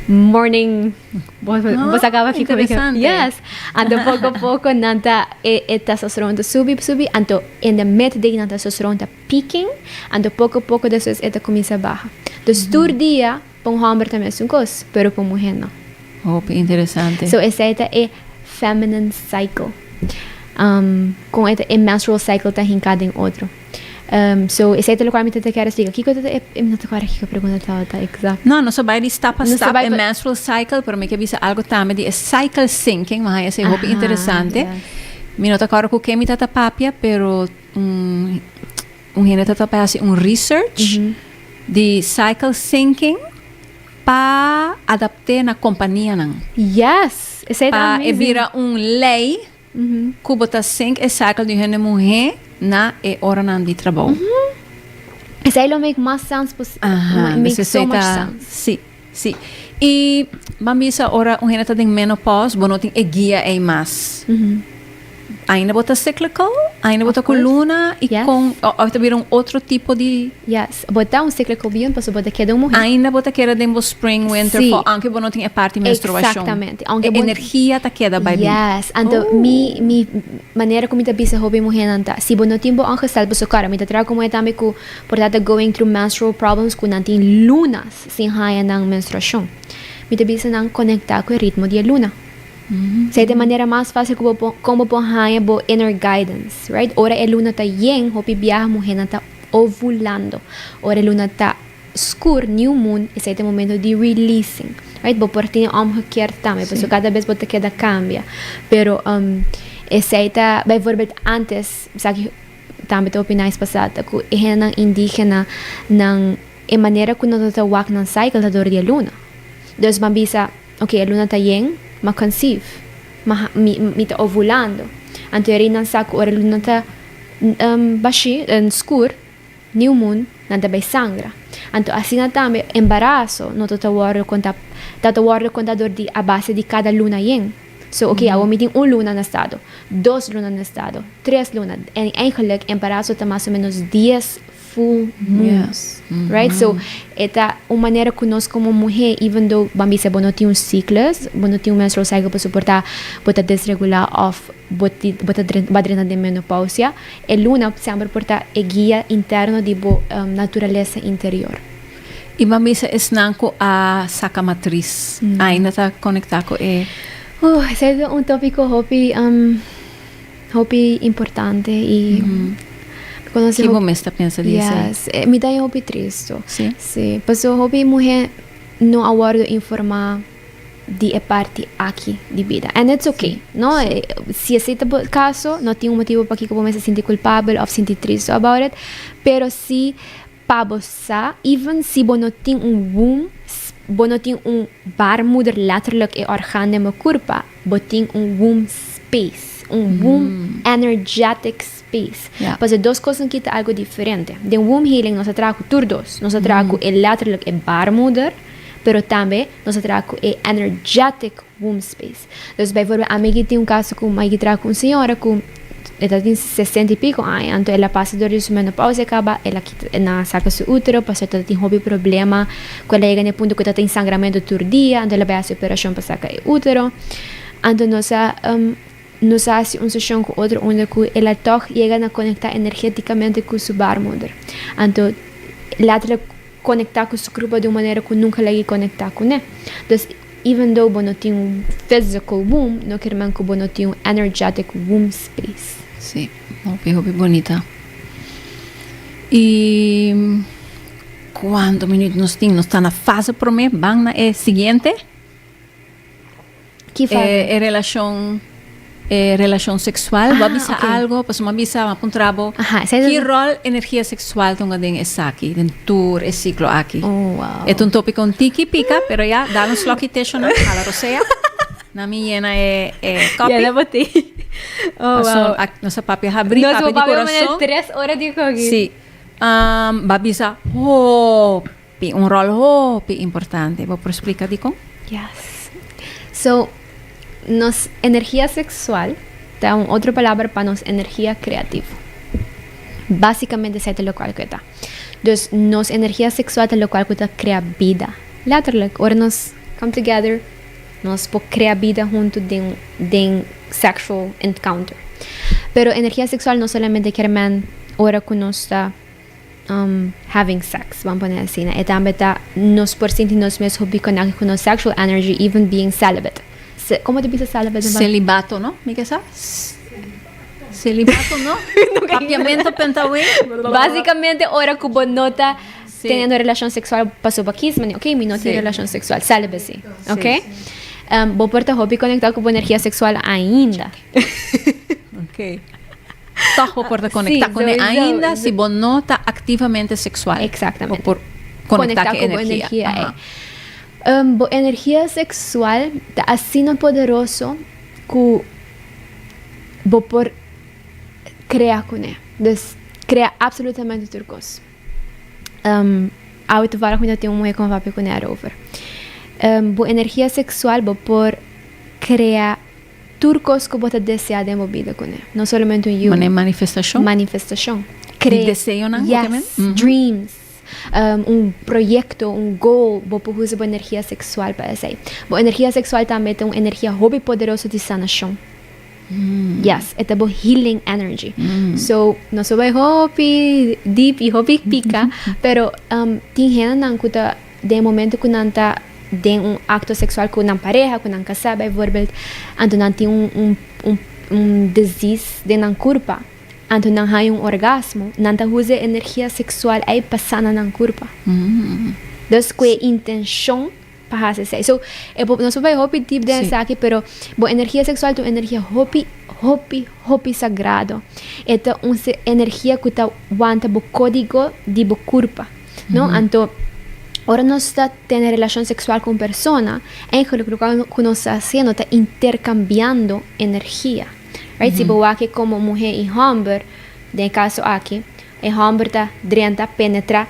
morning bo caba fica Interesante. Yes. Anto poco poco nan ta e testosterone ta subi subi, anto in the midday nan testosterone ta peaking, anto poco poco despues e ta cuminsa baha. Dus tur dia pa un homber ta mesun cos, pero pa muher no. Oh, interesante. So esey ta e feminine cycle. Cu e menstrual cycle ta hinca den otro. So esey ta loke mi ta kier splica. Kico ta e no ta corda kico pregunta ta exact. No, nos a bay di stap a Nos stap bay e menstrual cycle, pero mi kier bisa algo tambe di e cycle syncing, mas esey hopi interesante. Mi no ta corda cu ken mi ta papia, pero un hende ta hasi un research di cycle syncing pa adapta na companianan. Yes, esey ta Pa e amazing. bira un ley cu bo ta sync e cycle di hende muher na e oranan di trabou. Esey lo make mas sense make so much sense. Si. Y ban bisa ora un hende ta den menopause, bo no tin e guia ey mas. Ainda bo ta cyclical, ainda bo ta Of cu course. luna y con of ta bira un otro tipo di Yes, bo ta un cyclical being, paso bo ta keda un muher. Ainda bo ta keda den bo spring, winter, Si. fall, aunke bo no tin e parti menstruacion. Exactamente. Aunke E energia ta keda bay bin. Yes, anto mi manera cu mi ta bisa hopi muhernan ta, si bo no tin bo ongesteld, paso claro, mi ta traha cu muher tambe cu por ta going through menstrual problems cu nan tin lunas sin haya nan menstruacion. Mi ta bisa nan conecta cu e ritmo di e luna. Esey ta e manera mas facil con bo por haya bo inner guidance, right? Ora e luna ta yen, hopi biaha muhernan ta ovulando. Ora e luna ta scur, new moon, esey ta e momento di releasing, right? Bo por tin omgekeerd tambe, paso cada bes bo ta keda cambia. Pero esey ta, bijvoorbeeld antes, esaki tambe ta hopi nice pasa, ta cu e hendenan indigena nan e manera cu nan ta wak nan cycle ta door di e luna. Dus ban bisa, ok, e luna ta yen, m'a conceive, ma mi ta ovulando. Anto eri nan sa cu ora e luna ta bashi, scur, new moon, nan ta bay sangra. Anto asina tambe embaraso no ta wordo conta, ta wordo conta door di a base di cada luna yen. So, ok, awor mi tin un luna na estado, 2 luna na estado, 3 luna. En eigenlijk embaraso ta mas o menos 10 full moons, right? So, e ta un manera cu nos como muher, even though ban bisa bo no tin un cyclus, bo no tin un menstrual cycle pa soporta, bo ta desregula of bo ta ba drenta den menopausia, e luna semper por ta e guia interno di bo naturalesa interior. Y ban bisa esnan cu a saca matriz, ainda ta conecta cu e Esey ta un topico hopi importante y conoce Kico bo mes ta pensa di esey? Yes, mi ta hopi tristo. Si? Si, paso hopi muher no a wordo informa di e parti aki di bida. And it's okay, no? Si esey ta bo caso, no tin un motibo pakico bo mester sinti culpabel of sinti tristo about it, pero si pa bo sa, even si bo no tin un womb, bo no tin un baarmoeder letterlijk e orgaan den bo curpa, bo tin un womb space. Un womb energetic space. Pasobra e dos kosnan aki ta algu diferente. Den womb healing nos ta traha ku tur dos. Nos ta traha ku e letterlijk e baarmoeder, pero tambe nos ta traha ku e energetic womb space. Dus bijvoorbeeld ami ki tin un kaso ku mi a traha ku un señora ku e ta tin sesenta i piko aña, anto el a pasa dor di su menopausia kaba, el a kita, nan a saka su utero pasobra e ta tin hopi problema ku el a yega na e punto ku e ta tin sangramento tur dia, anto el a bai hasi operashon pa saka e utero. Anto nos a nos a hasi un seshon ku otro unda ku el a tòg yega na konektá energétikamente ku su baarmoeder. Anto letterlijk konektá ku su kurpa di un manera ku nunka el a yega konektá kuné. Dus even though bo no tin un physical womb no kier men ku bo no tin un energetic womb space. Sí, hopi hopi bonita. I kuantu minuut nos tin? Nos ta na fase promé, ban na e siguiente. Ki fase? E relashon e relashon seksual. Bo a bisa algo, pasobra mi a bisa, mi a puntra bo, ki ròl energia seksual ta hunga den esaki, den tur e siklo aki? E ta un topiko un tiki pika, pero ya, dal un slòki te shona, hala rosea, na mi yena e e kòpi. Yena bo te. Oh, wow. Pasobra nos a papia habrí, papia di kurason. Nos a papia tres ora di koki. Sí. Bo a bisa hopi. Tin un ròl hopi importante. Bo por splika dikon? Yes. So, nos energia seksual ta un otro palabra pa nos energia kreativo. Básikamente esei ta lokual ku e ta. Dus, nos energia seksual ta lokual ku ta krea bida. Letterlijk, ora nos come together, nos por krea bida huntu den den sexual encounter. Pero energia seksual no solamente kier men ora ku nos ta having sex, ban pone asina. E tambe ta nos por sinti nos mes hopi connected cu nos sexual energy even being celibate. Ce, como ta bisa celibate? Celibato, no? Mi ke sa? Celibato, no? Papiamento pentawe. Basicamente ora cu bo no ta teniendo relacion sexual pasobra bo kies mane, ok, mi no tin relacion sexual, celibacy, ok? Bo por ta hopi conecta cu bo energia sexual ainda. Ok. Tòg bo por ta konektá kuné ainda si bo no ta aktivamente seksual. Exactamente. Bo por konektá ku e energia. Aha. Bo energia seksual ta asina poderoso ku bo por krea kuné. Dus krea absolutamente tur kos. Awe toevallig mi ta tin un muhé ku mi a papia kuné arover. Bo energia seksual bo por krea. Tur kos ku bo ta deseá den bo bida kuné. No solamente un yu. Manera manifestashon? Manifestashon. Di deseonan bo ta men? Yes, dreams. Un proyekto, un goal, bo por usa bo energia seksual pa esei. Bo energia seksual tambe ta un energia hopi poderoso di sanashon. Yes, e ta bo healing energy. So, nos por bai hopi deep i hopi pika, pero tin hendenan ku ta den e momento ku nan ta den un acto sexual cu nan pareha, cu nan casá bijvoorbeeld, anto nan tin un un un un disease den nan curpa, anto nan haña un orgasmo, nan ta usa e energia sexual ei pa sana nan curpa. Dus cu e intencion pa haci esei. So, e por, nos por bai hopi diep den esaki, pero bo energia sexual ta un energia hopi, hopi, hopi sagrado. E ta un energia cu ta wanta bo codigo di bo curpa, no? Anto, ora nos ta tene relashon seksual ku un persona, eigenlijk loke ku nos ta hasiendo ta interkambiando energia. Right? Si bo wak e komo muhé i hòmber, den e kaso aki, e hòmber ta drenta, penetrá,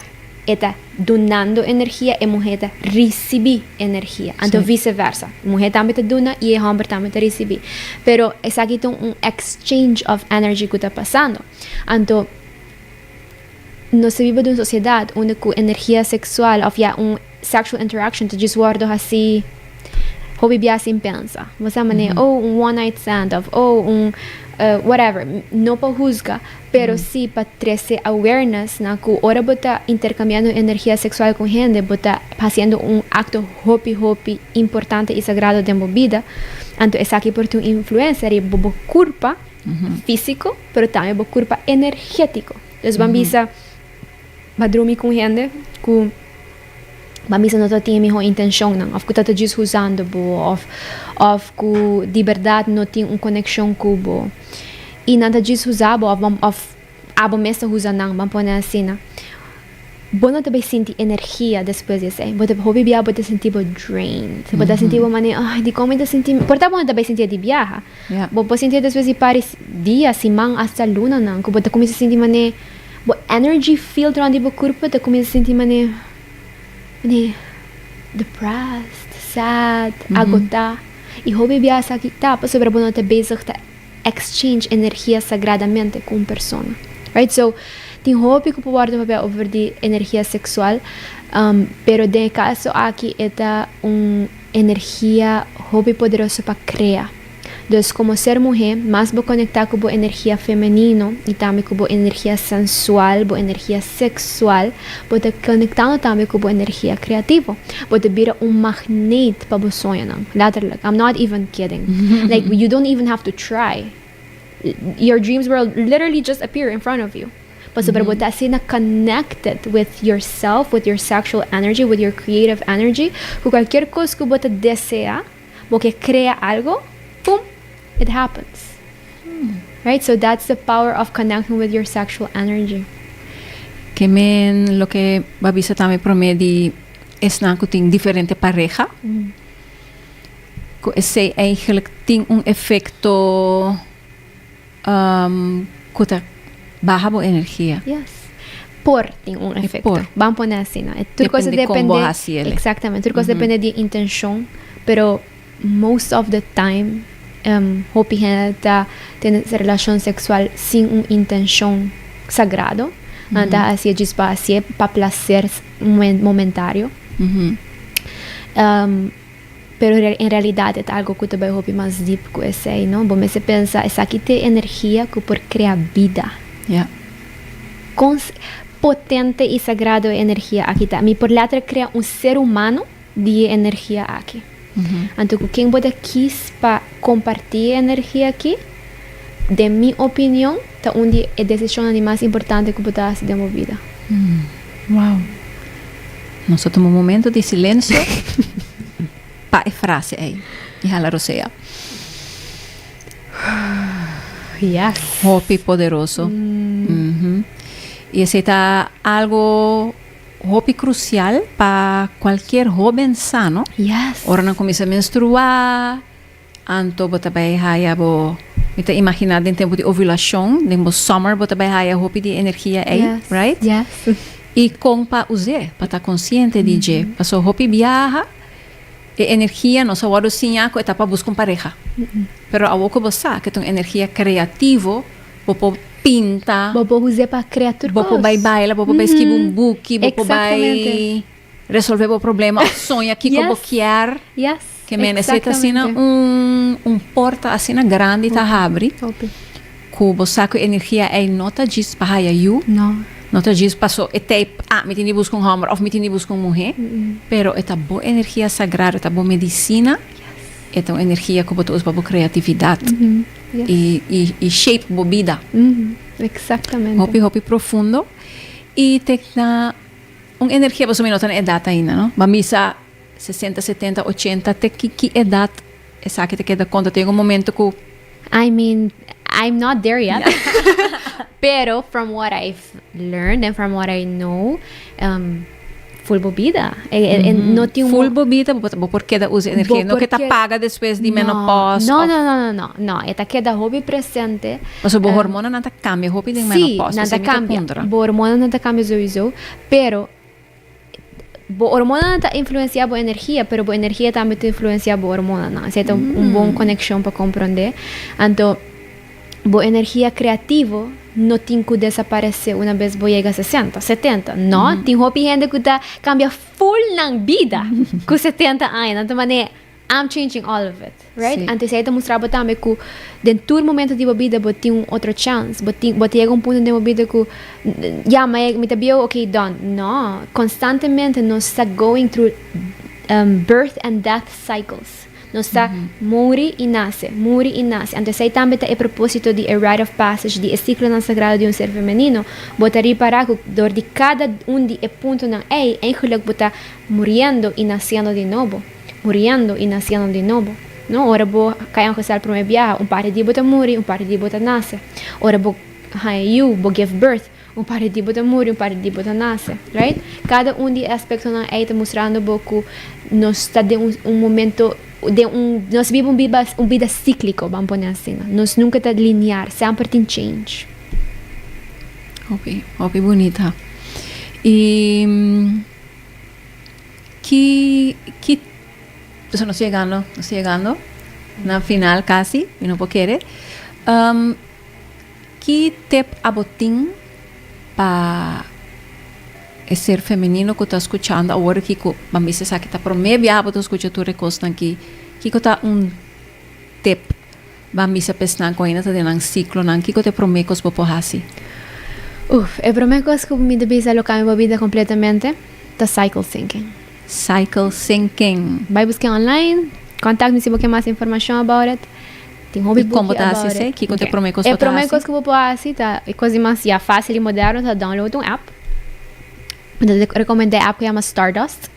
e ta dunando energia, e muhé ta risibí energia. Anto viseversa, e muhé tambe ta duna i e hòmber tambe ta risibí. Pero esaki ta un exchange of energy ku ta pasando. Anto. Nos ta biba den un sociedad unda cu energia sexual of ya un sexual interaction ta djis wordo haci hopi bia sin pensa. Bo sa manera, oh un one night stand of oh un whatever. No pa huzga, pero si pa trece awareness na cu ora bo ta intercambiando energia sexual cu hende bo ta haciendo un acto hopi hopi importante y sagrado den bo bida. Anto esaki por tin un influencia riba bo curpa fisico pero tambe bo curpa energetico. Dus ban bisa ba drumi ku un hende ku ban bisa no ta tin e mihó intenshonnan òf ku ta ta djis huzando bo òf òf ku di bèrdat no tin un konekshon ku bo i nan ta djis huza bo òf òf abo mes ta huza nan, ban pone asina. Bo no ta bay sinti energia despues di esey. Bo ta hopi biaha bo ta sinti bo drained. Bo ta sinti bo manera, ay dikon mi ta sinti, por ta bo no ta bay sinti di biaha. Bo por sinti despues di par dia, siman, hasta lunanan ku bo ta kuminsa sinti manera bo energy field rond di bo kurpo ta kuminsa sinti manera manera depressed, sad, agotá. I hopi biaha esaki ta pasobra bo no ta bezig ta exchange energia sagradamente cu un persona. Right? So, tin hopi cu por wordo papia over di energia sexual, pero den e caso aki e ta un energia hopi poderoso pa crea. Dus como ser muhe, mas bo conecta cu bo energia femenino y tambe cu bo energia sensual, bo energia sexual, bo ta conectando tambe cu bo energia creativo. Bo ta bira un magneet pa bo soñonan. Letterlijk. I'm not even kidding. Like, you don't even have to try. Your dreams will literally just appear in front of you. Pasobra bo ta asina connected with yourself, with your sexual energy, with your creative energy, ku cualkier cos ku bo ta desea, bo ke crea algo, pum, it happens. Right? So that's the power of connecting with your sexual energy. Ke men loke bo a bisa tambe prome di esnan ku tin diferente pareha, ku esei eigenlijk tin un efekto ku ta baha bo energia. Yes. Por tin un E efekto. por. Ban pone asina. Tur kos Depende kon bo depende, hasi el. exactamente. Tur kos depende di intenshon, pero Most of the time hopi hende ta tene relashon seksual sin un intenshon sagrado. Nan ta hasié djis pa hasié pa plaser momentario. Pero en realidat e ta algo ku ta bai hopi mas dip ku esei, no? Bo mester pensa esaki ta e energia ku por krea bida. Kon potente i sagrado e energia aki ta. Mi por letterlijk krea un ser humano di e energia aki. Anto ku ken bo ta kis pa kompartí e energia aki, den mi opinion, ta un di e desishonnan di mas importante ku bo ta hasi den bo bida. Wow. Nos a tuma un momento di silensio pa e frase ei di hala rosea. Yes. Hopi poderoso. I esei ta algo Hopi crucial pa cualkier hoben sa, no? Yes. Ora nan cuminsa menstrua, anto bo ta bay haya bo, mi ta imagina den tempo di ovulacion, den bo summer bo ta bay haya hopi di energia ey, Yes. right? Yes. Y con pa us'e, pa ta consciente di dje. Paso hopi biaha e energia nos a wordo siña cu e ta pa busca un pareha. Pero awor cu bo sa cu ta un energia creativo, Bo por pinta. Bo por us'é pa krea tur Bo por kos. bai baila, bo por bai skibi un buki, bo por bai Exactamente. resolve bo problema of soña kiko bo Yes. kier. Yes, Ke men esei ta asina exactamente. un un porta asina grandi ta habri Hopi. ku bo sa ku e energia ei no ta djis pa haya yu, No. no ta djis paso e tei ah mi tin di buska un hòmber òf mi tin di buska un muhé, pero e ta bo energia sagrado, e ta bo medisina, Yes. e ta un energia ku bo ta usa pa bo kreatividat. Yes. Y, y, y shape bo bida. Exactamente. Hopi, hopi profundo. Y te na un energia, pasobra mi no ta na edad ainda, no? Ba misa 60, 70, 80, te ki, ki edad esaki ta keda konta? Te yega un momento ku. I mean, I'm not there yet. Pero from what I've learned and from what I know, Full bo bida. E, e, e no tin un Full bo bida, bo, bo por keda usa energia. Bo No por ke ta ke- paga despues di menopause. No, of- no, no, no, no, no. E ta keda hopi presente. Pasobra bo hormonanan ta cambia hopi den Sí, menopause. nan ta Esei mi ta cambia. puntra. Bo hormonanan ta cambia sowieso. Pero bo hormonanan ta influencia bo energia, pero bo energia tambe ta influencia bo hormonanan. Esei ta un, un bon conexion pa comprende. Anto, Bo energia creativo no tin cu desaparece una bes bo yega 60, 70. No, tin hopi hende cu ta cambia full nan bida cu 70 aña. Nan ta mane, I'm changing all of it, right? Sí. Anto esey ta mustra bo tambe cu den tur momento di bo bida bo tin un otro chance. Bo tin, bo ta yega un punto den bo bida cu, ya, ma mi ta bieu, ok, done. No, constantemente nos ta going through birth and death cycles. Nos ta muri i nase, muri i nase. Anto esei tambe ta e propósito di e rite of passage, di e siklonan sagrado di un ser femenino. Bo ta ripará ku dor di kada un di e puntonan ei, eigenlik bo ta muriendo i nasiendo di nobo, muriendo i nasiendo di nobo. No? Ora bo kai angesel promé biaha, un parti di bo ta muri, un parti di bo ta nase. Ora bo haña yu, bo give birth. Un parti di bo ta muri, un parti di bo ta nace, right? Cada un di e aspectonan ey ta mustrando bo cu nos ta den un un momento, den un, nos biba un biba un bida ciclico, ban pone asina. Nos nunca ta linear, semper tin change. Hopi, hopi bunita. Y ki, ki, so nos ta yegando, nos ta yegando na final casi, mi no por kere. Ki tip abo tin pa e ser femenino ku ta skuchando awor aki ku ban bisa esaki ta promé biaha bo ta skucha tur e kosnan aki? Kiko ta un tip ban bisa pa esnan ku ainda ta den nan siklonan? Kiko ta e promé kos bo por hasi? Uf, e promé kos ku mi ta bisa lo kambia bo bida kompletamente ta cycle syncing. Cycle syncing. Bai busk'é online, contact mi si bo ke mas informashon about it. Tin hopi I kon bo buki ta hasi about esei? it. Kiko ta e Ok. promé kos E bo ta promé hasi? kos ku bo por hasi ta, e kos di mas ya fásil i moderno ta download un app. Mi ta rekomendá e app ku yama Stardust.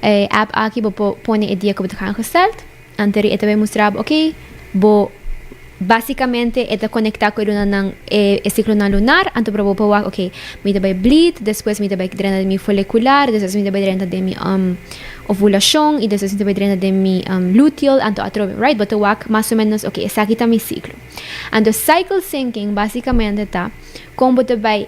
E app aki bo por pone e dia ku bo ta gaan gesteld. Anto e ta bai mustra bo, ok, bo básicamente e ta konektá ku e lunanan, e siklonan lunar, anto bo por wak, ok, mi ta bai bleed, despues mi ta bai drenta den mi folikular, despues mi ta bai drenta den mi ovulashon i despues mi ta bai drenta den mi luteal, anto atrobe, right? Bo ta wak mas o ménos, ok, esaki ta mi siklo. Anto cycle syncing básicamente ta kon bo ta bai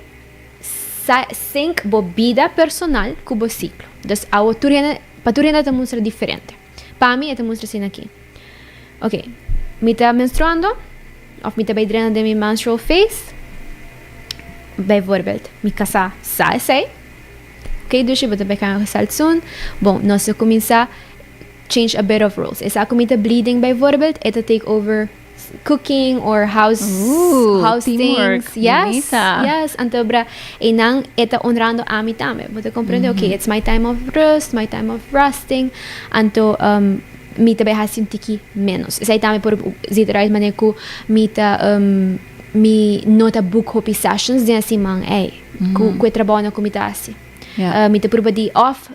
sync bo bida personal ku bo siklo. Dus awo tur hende, pa tur hende ta mustra diferente. Pa mi e ta mustra asina aki. Ok, mi ta menstruando of mi ta bai drena den mi menstrual phase. Bijvoorbeeld, mi kasá sa esei. Ok, dushi, bo ta bai kanga gezellig soon. Bon, nos ta kuminsá change a bit of roles. Esa ku mi ta bleeding bijvoorbeeld, e ta take over cooking or house Ooh, house teamwork. things. Yes, Bunita. yes. Anto bra, einan e ta honrando ami tambe. Bo ta comprende? Ok, it's my time of rust, my time of resting. Anto mi ta bai hasi un tiki menos. Esei tambe por ziet eruit manera ku mi ta mi no ta book hopi sessions den e siman ei. Ku ku e trabounan ku mi ta hasi. Mi ta purba di òf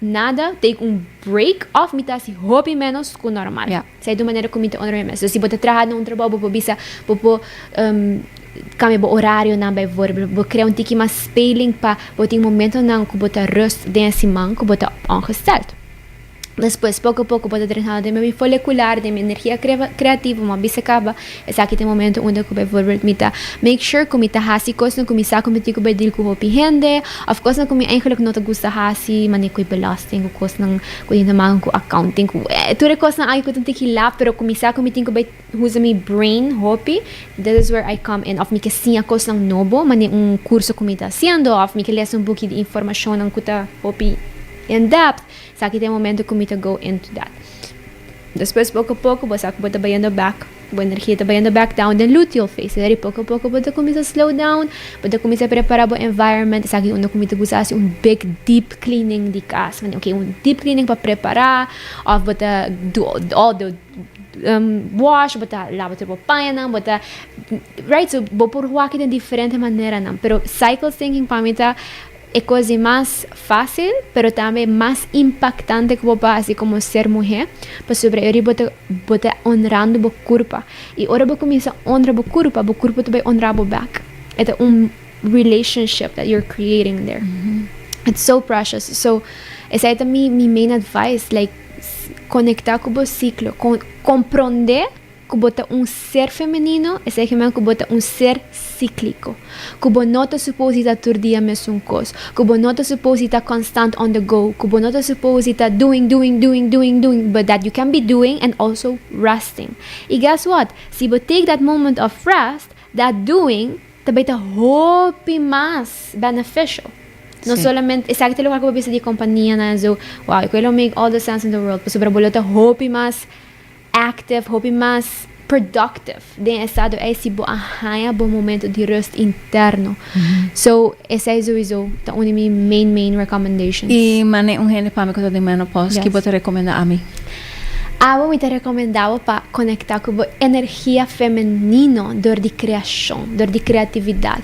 nada, take un break òf mi ta hasi hopi ménos ku normal. Esei ta un manera ku mi ta honra mi mes. So si bo ta traha na un trabou bo por bisa bo por kambia bo orarionan bijvoorbeeld. Bo krea un tiki mas speling pa bo tin momentonan ku bo ta rust den e siman ku bo ta ongesteld. Despues, poko poko bo ta drentando den mi folikular, den mi energia kreativo, mi a bisa kaba, esaki ta e momento unda ku bijvoorbeeld mi ta make sure ku mi ta hasi kosnan ku mi sa ku mi tin ku bai deal ku hopi hende, òf kosnan ku mi eigenlijk no ta gusta hasi, manera ku e belasting, ku kosnan ku tin te maken ku accounting, ku tur e kosnan aki ku ta un tiki lap, pero ku mi sa ku mi tin ku bai usa mi brain hopi, this is where I come in, òf mi ke siña kosnan nobo, manera un kurso ku mi ta hasiendo, òf mi ke lesa un buki di informashonnan ku ta hopi in depth. Esaki ta e momento ku mi ta go into that. Despues poko poko bo sa ku bo ta bayendo bek, bo energia ta bayendo bek down den luteal phase. Deri poko poko bo ta kuminsa slow down, bo ta kuminsa prepara bo environment. Esaki unda ku mi ta gusta hasi un big deep cleaning di kas. Mane ok un deep cleaning pa prepara of bo ta do all the wash, bo ta laba tur bo pañanan, bo ta right so bo por wak den diferente maneranan. Pero cycle syncing pa mi ta. E kos di mas fásil, pero tambe mas impaktante ku bo por hasi komo ser muhé, pasobra e ora bo ta bo ta honrando bo kurpa. I ora bo kuminsá honra bo kurpa, bo kurpa ta bai honra bo bèk. E ta un relationship that you're creating there. It's so precious. So, esei ta mi mi main advice, like konektá ku bo siklo, komprondé. Ku bo ta un ser femenino, esei ke men ku bo ta un ser síkliko. Ku bo no ta supos di ta tur dia mesun kos. Ku bo no ta supos di ta konstant on the go. Ku bo no ta supos di ta doing, doing, doing, doing, doing, but that you can be doing and also resting. I guess what? Si bo take that moment of rest, that doing ta bai ta hopi mas beneficial. No solamente, esaki ta lokual ku bo bisa di kompanianan en zo, wow, e lo make all the sense in the world, pasobra bo lo ta hopi mas active, hopi mas productive den estado ei si bo a haña bo momento di rust interno. So, esei souiso ta un di mi main, main recommendations. I mane un hende pa mi ku ta den menopause, ki bo ta recomenda ami? Abo mi ta recomenda bo pa conecta ku bo energia femenino dor di creacion, dor di creatividad,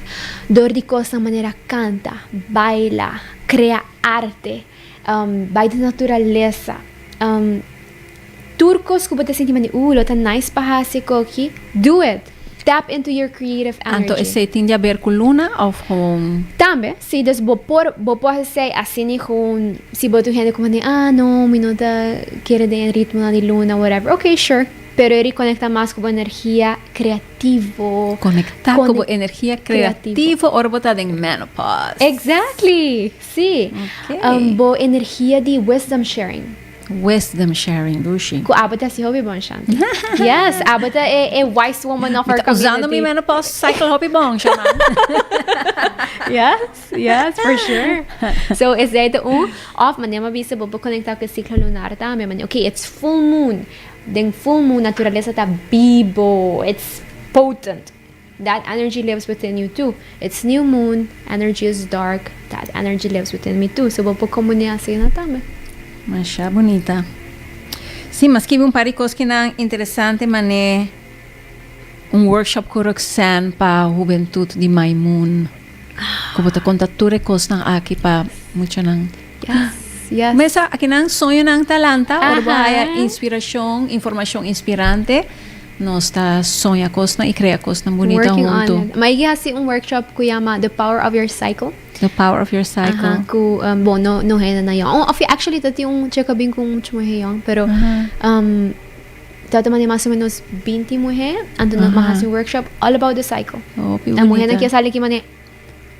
dor di kosnan manera canta, baila, crea arte, bai den naturalesa. Tur kos ku bo ta sinti mandi, uh, lo ta nice pa hasi koki, do it! Tap into your creative Anto energy. esei tin di haber ku luna of gewoon? Tambe, si, dus bo por bo por hasi esei asina gewoon si bo ta un hende ku manda ah no mi no ta kere den e ritmonan di luna whatever, ok sure, pero e rekonekta mas ku bo energia kreativo. Konektá ku bo energia kreativo ora bo ta den menopause. Exactly! Si. Ok. Bo energia di wisdom sharing. Wisdom sharing, dushi. Ku abo ta hasi hopi bon, Shanti. Yes, abo ta e e wise woman of our Mi ta community. usando mi menopause cycle hopi bon, Shaman. Yes, yes, for sure. So esei ta un. Of manera mi a bisa bo por conecta ku e ciclo lunar tambe. Manera, okay, it's full moon. Den full moon naturalesa ta bibo. It's potent. That energy lives within you too. It's new moon, energy is dark, that energy lives within me too. So bo por comunia asina tambe. Masha bunita. Si, m'a skibi un par di cos kinan interesante mane un workshop cu Roxanne pa hubentud di Maimun. Cu bo ta conta tur e cosnan aki pa muchanan. Yes, yes. Mesa akinan soñonan ta lanta ora bo haya inspiracion, informacion inspirante. Nos ta soña cosnan y crea cosnan bunita Working on hunto. it. Ma e haci un workshop cu yama The Power of Your Cycle. The Power of Your Cycle. Aha, cu um, bon, no, no hende na yong. Of actually ta tin un chica bin cu mucho muhe yong, pero um, ta ta mane mas o menos 20 muhe, anto nos ma haci un workshop all about the cycle. Hopi En muhe na bunita. kia sali ki mane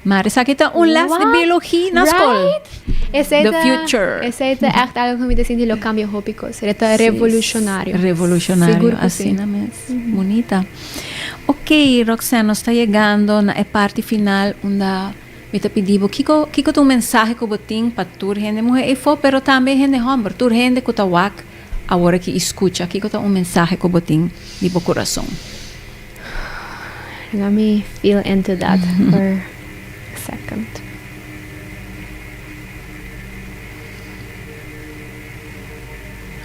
Maar esaki ta un les di What? biologie na skol. Right? Esei The ta, future. Esei ta echt algo ku mi ta sinti lo cambia hopi kos. E ta Sí, revolucionario. Revolucionario, Sigur ku sí. asina mes. Bunita. Ok, Roxanne, nos ta yegando na e parti final unda mi ta pidi bo kiko kiko ta un mensahe ku bo tin pa tur hende muhé eifó, pero tambe hende hòmber, tur hende ku ta wak awor aki i skucha, kiko ta un mensahe ku bo tin di bo kurason? Let me feel into that for a second.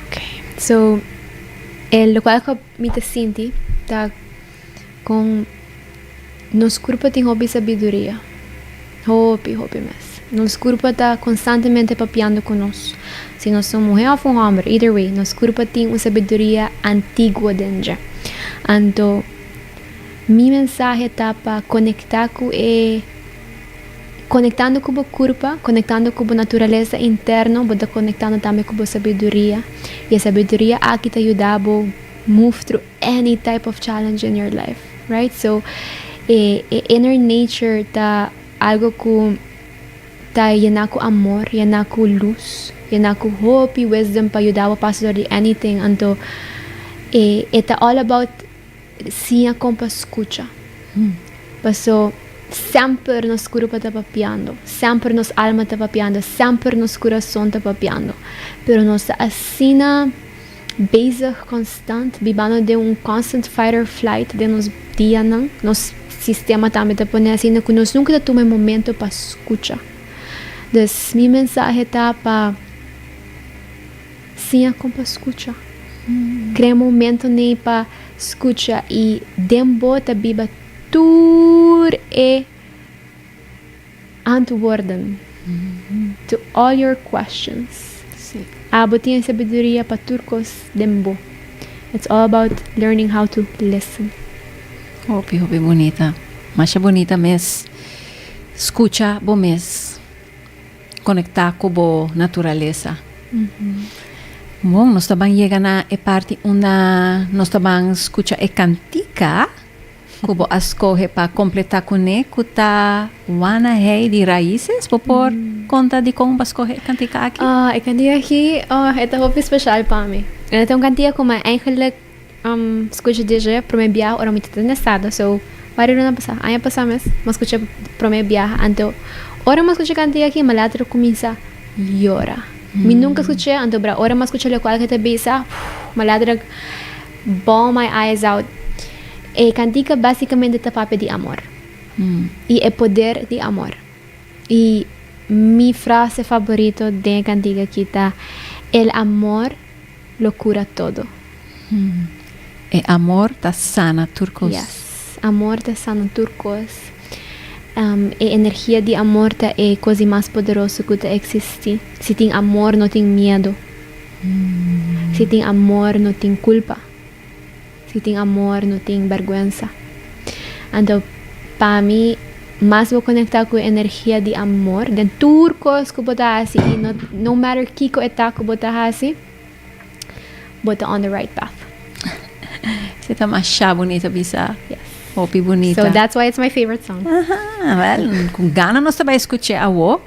Okay, so e locual cu mi ta sinti ta con nos curpa tin hopi sabiduria, hopi hopi mes. Nos curpa ta constantemente papiando cu nos, si nos ta un muher of un homber, either way, nos curpa tin un sabiduria antiguo den dje. Anto mi mensahe ta pa conecta cu e, conectando cu bo curpa, conectando cu bo naturalesa interno, bo ta conectando tambe cu bo sabiduria, y e sabiduria aki ta yuda bo move through any type of challenge in your life, right? So e e inner nature ta algo cu ta yena cu amor, yena cu luz, yena cu hopi wisdom pa yuda bo pasa door di anything, anto e e ta all about siña con pa scucha, paso semper nos curpa ta papiando, semper nos alma ta papiando, semper nos curason ta papiando, pero nos ta asina bezig constant, bibando den un constant fight or flight den nos dianan, nos sistema tambe ta pone asina cu nos nunca ta tuma e momento pa scucha. Dus mi mensahe ta pa siña con pa scucha. Crea momento nei pa scucha y den bo ta biba tur e antwoorden to all your questions. Abo tin e sabiduria pa tur kos den bo. It's all about learning how to listen. Hopi hopi bunita. Masha bunita mes. Skucha bo mes. Konektá ku bo naturalesa. Bon, nos ta ban yega na e parti unda nos ta ban skucha e kantika. Ku bo a skohe pa kompletá kuné ku ta Wana Hey di Raices? Bo por konta dikon bo a skohe e kantika aki? Oh, e kantika aki, oh, e ta hopi speshal pa mi. E ta un kantika ku mi eigenlik skucha desde promé biaha ora mi ta den estado. So, varios luna pasá, aña pasá mes, mi a skucha promé biaha. Anto, ora mi a skucha e kantika aki, mi later a kuminsá yora. Mi nunka skuch'é, anto bra ora mi a skucha lokual ku e ta bisa, mi later a Bawl my eyes out. E kantika basicamente ta papia di amor. Y e poder di amor. Y mi frase favorito den e kantika aki ta, El amor lo cura todo. E amor ta sana tur kos. Yes. Amor ta sana tur kos. E energia di amor ta e kos di mas poderoso ku ta existi. Si tin amor no tin miedo. Si tin amor no tin culpa. Si tin amor no tin berguensa. Anto pa mi mas bo conecta cu e energia di amor den tur cos cu bo ta haci y no no matter kico e ta cu bo ta haci bo ta on the right path. Esey ta masha bunita bisa. Yes. Hopi bunita. So that's why it's my favorite song. Aha, wel, cu gana nos ta bay scucha awo.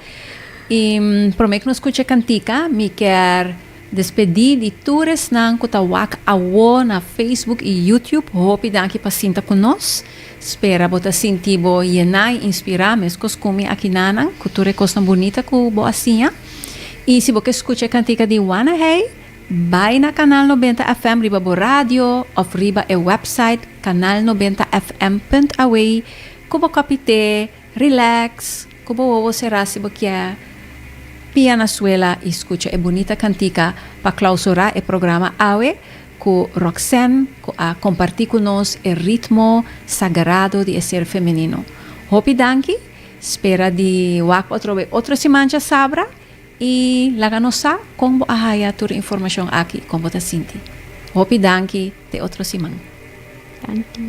Y prome cu nos scucha e cantica, mi kier Despedí di tur esnan ku ta wak awo na Facebook i YouTube, hopi danki pa sinta ku nos. Spera bo ta sinti bo yená i inspirá meskos ku mi akinanan ku tur e kosnan bunita ku bo a siña. I si bo ke skucha e kantika di Wanna Hey, bai na Kanal Nobenta FM riba bo radio òf riba e wèpsait kanalnobentafm punt aw ku bo kòpi te. Relax, ku bo wowo será si bo kier pia na suela i skucha e bunita kantika pa klausurá e programa awe ku Roxanne ku a kompartí ku nos e ritmo sagrado di e ser femenino. Hopi danki, spera di wak otro be otro siman djasabra i laga nos sa kon bo a haya tur e informashon aki kon bo ta sinti. Hopi danki, te otro siman. Danki.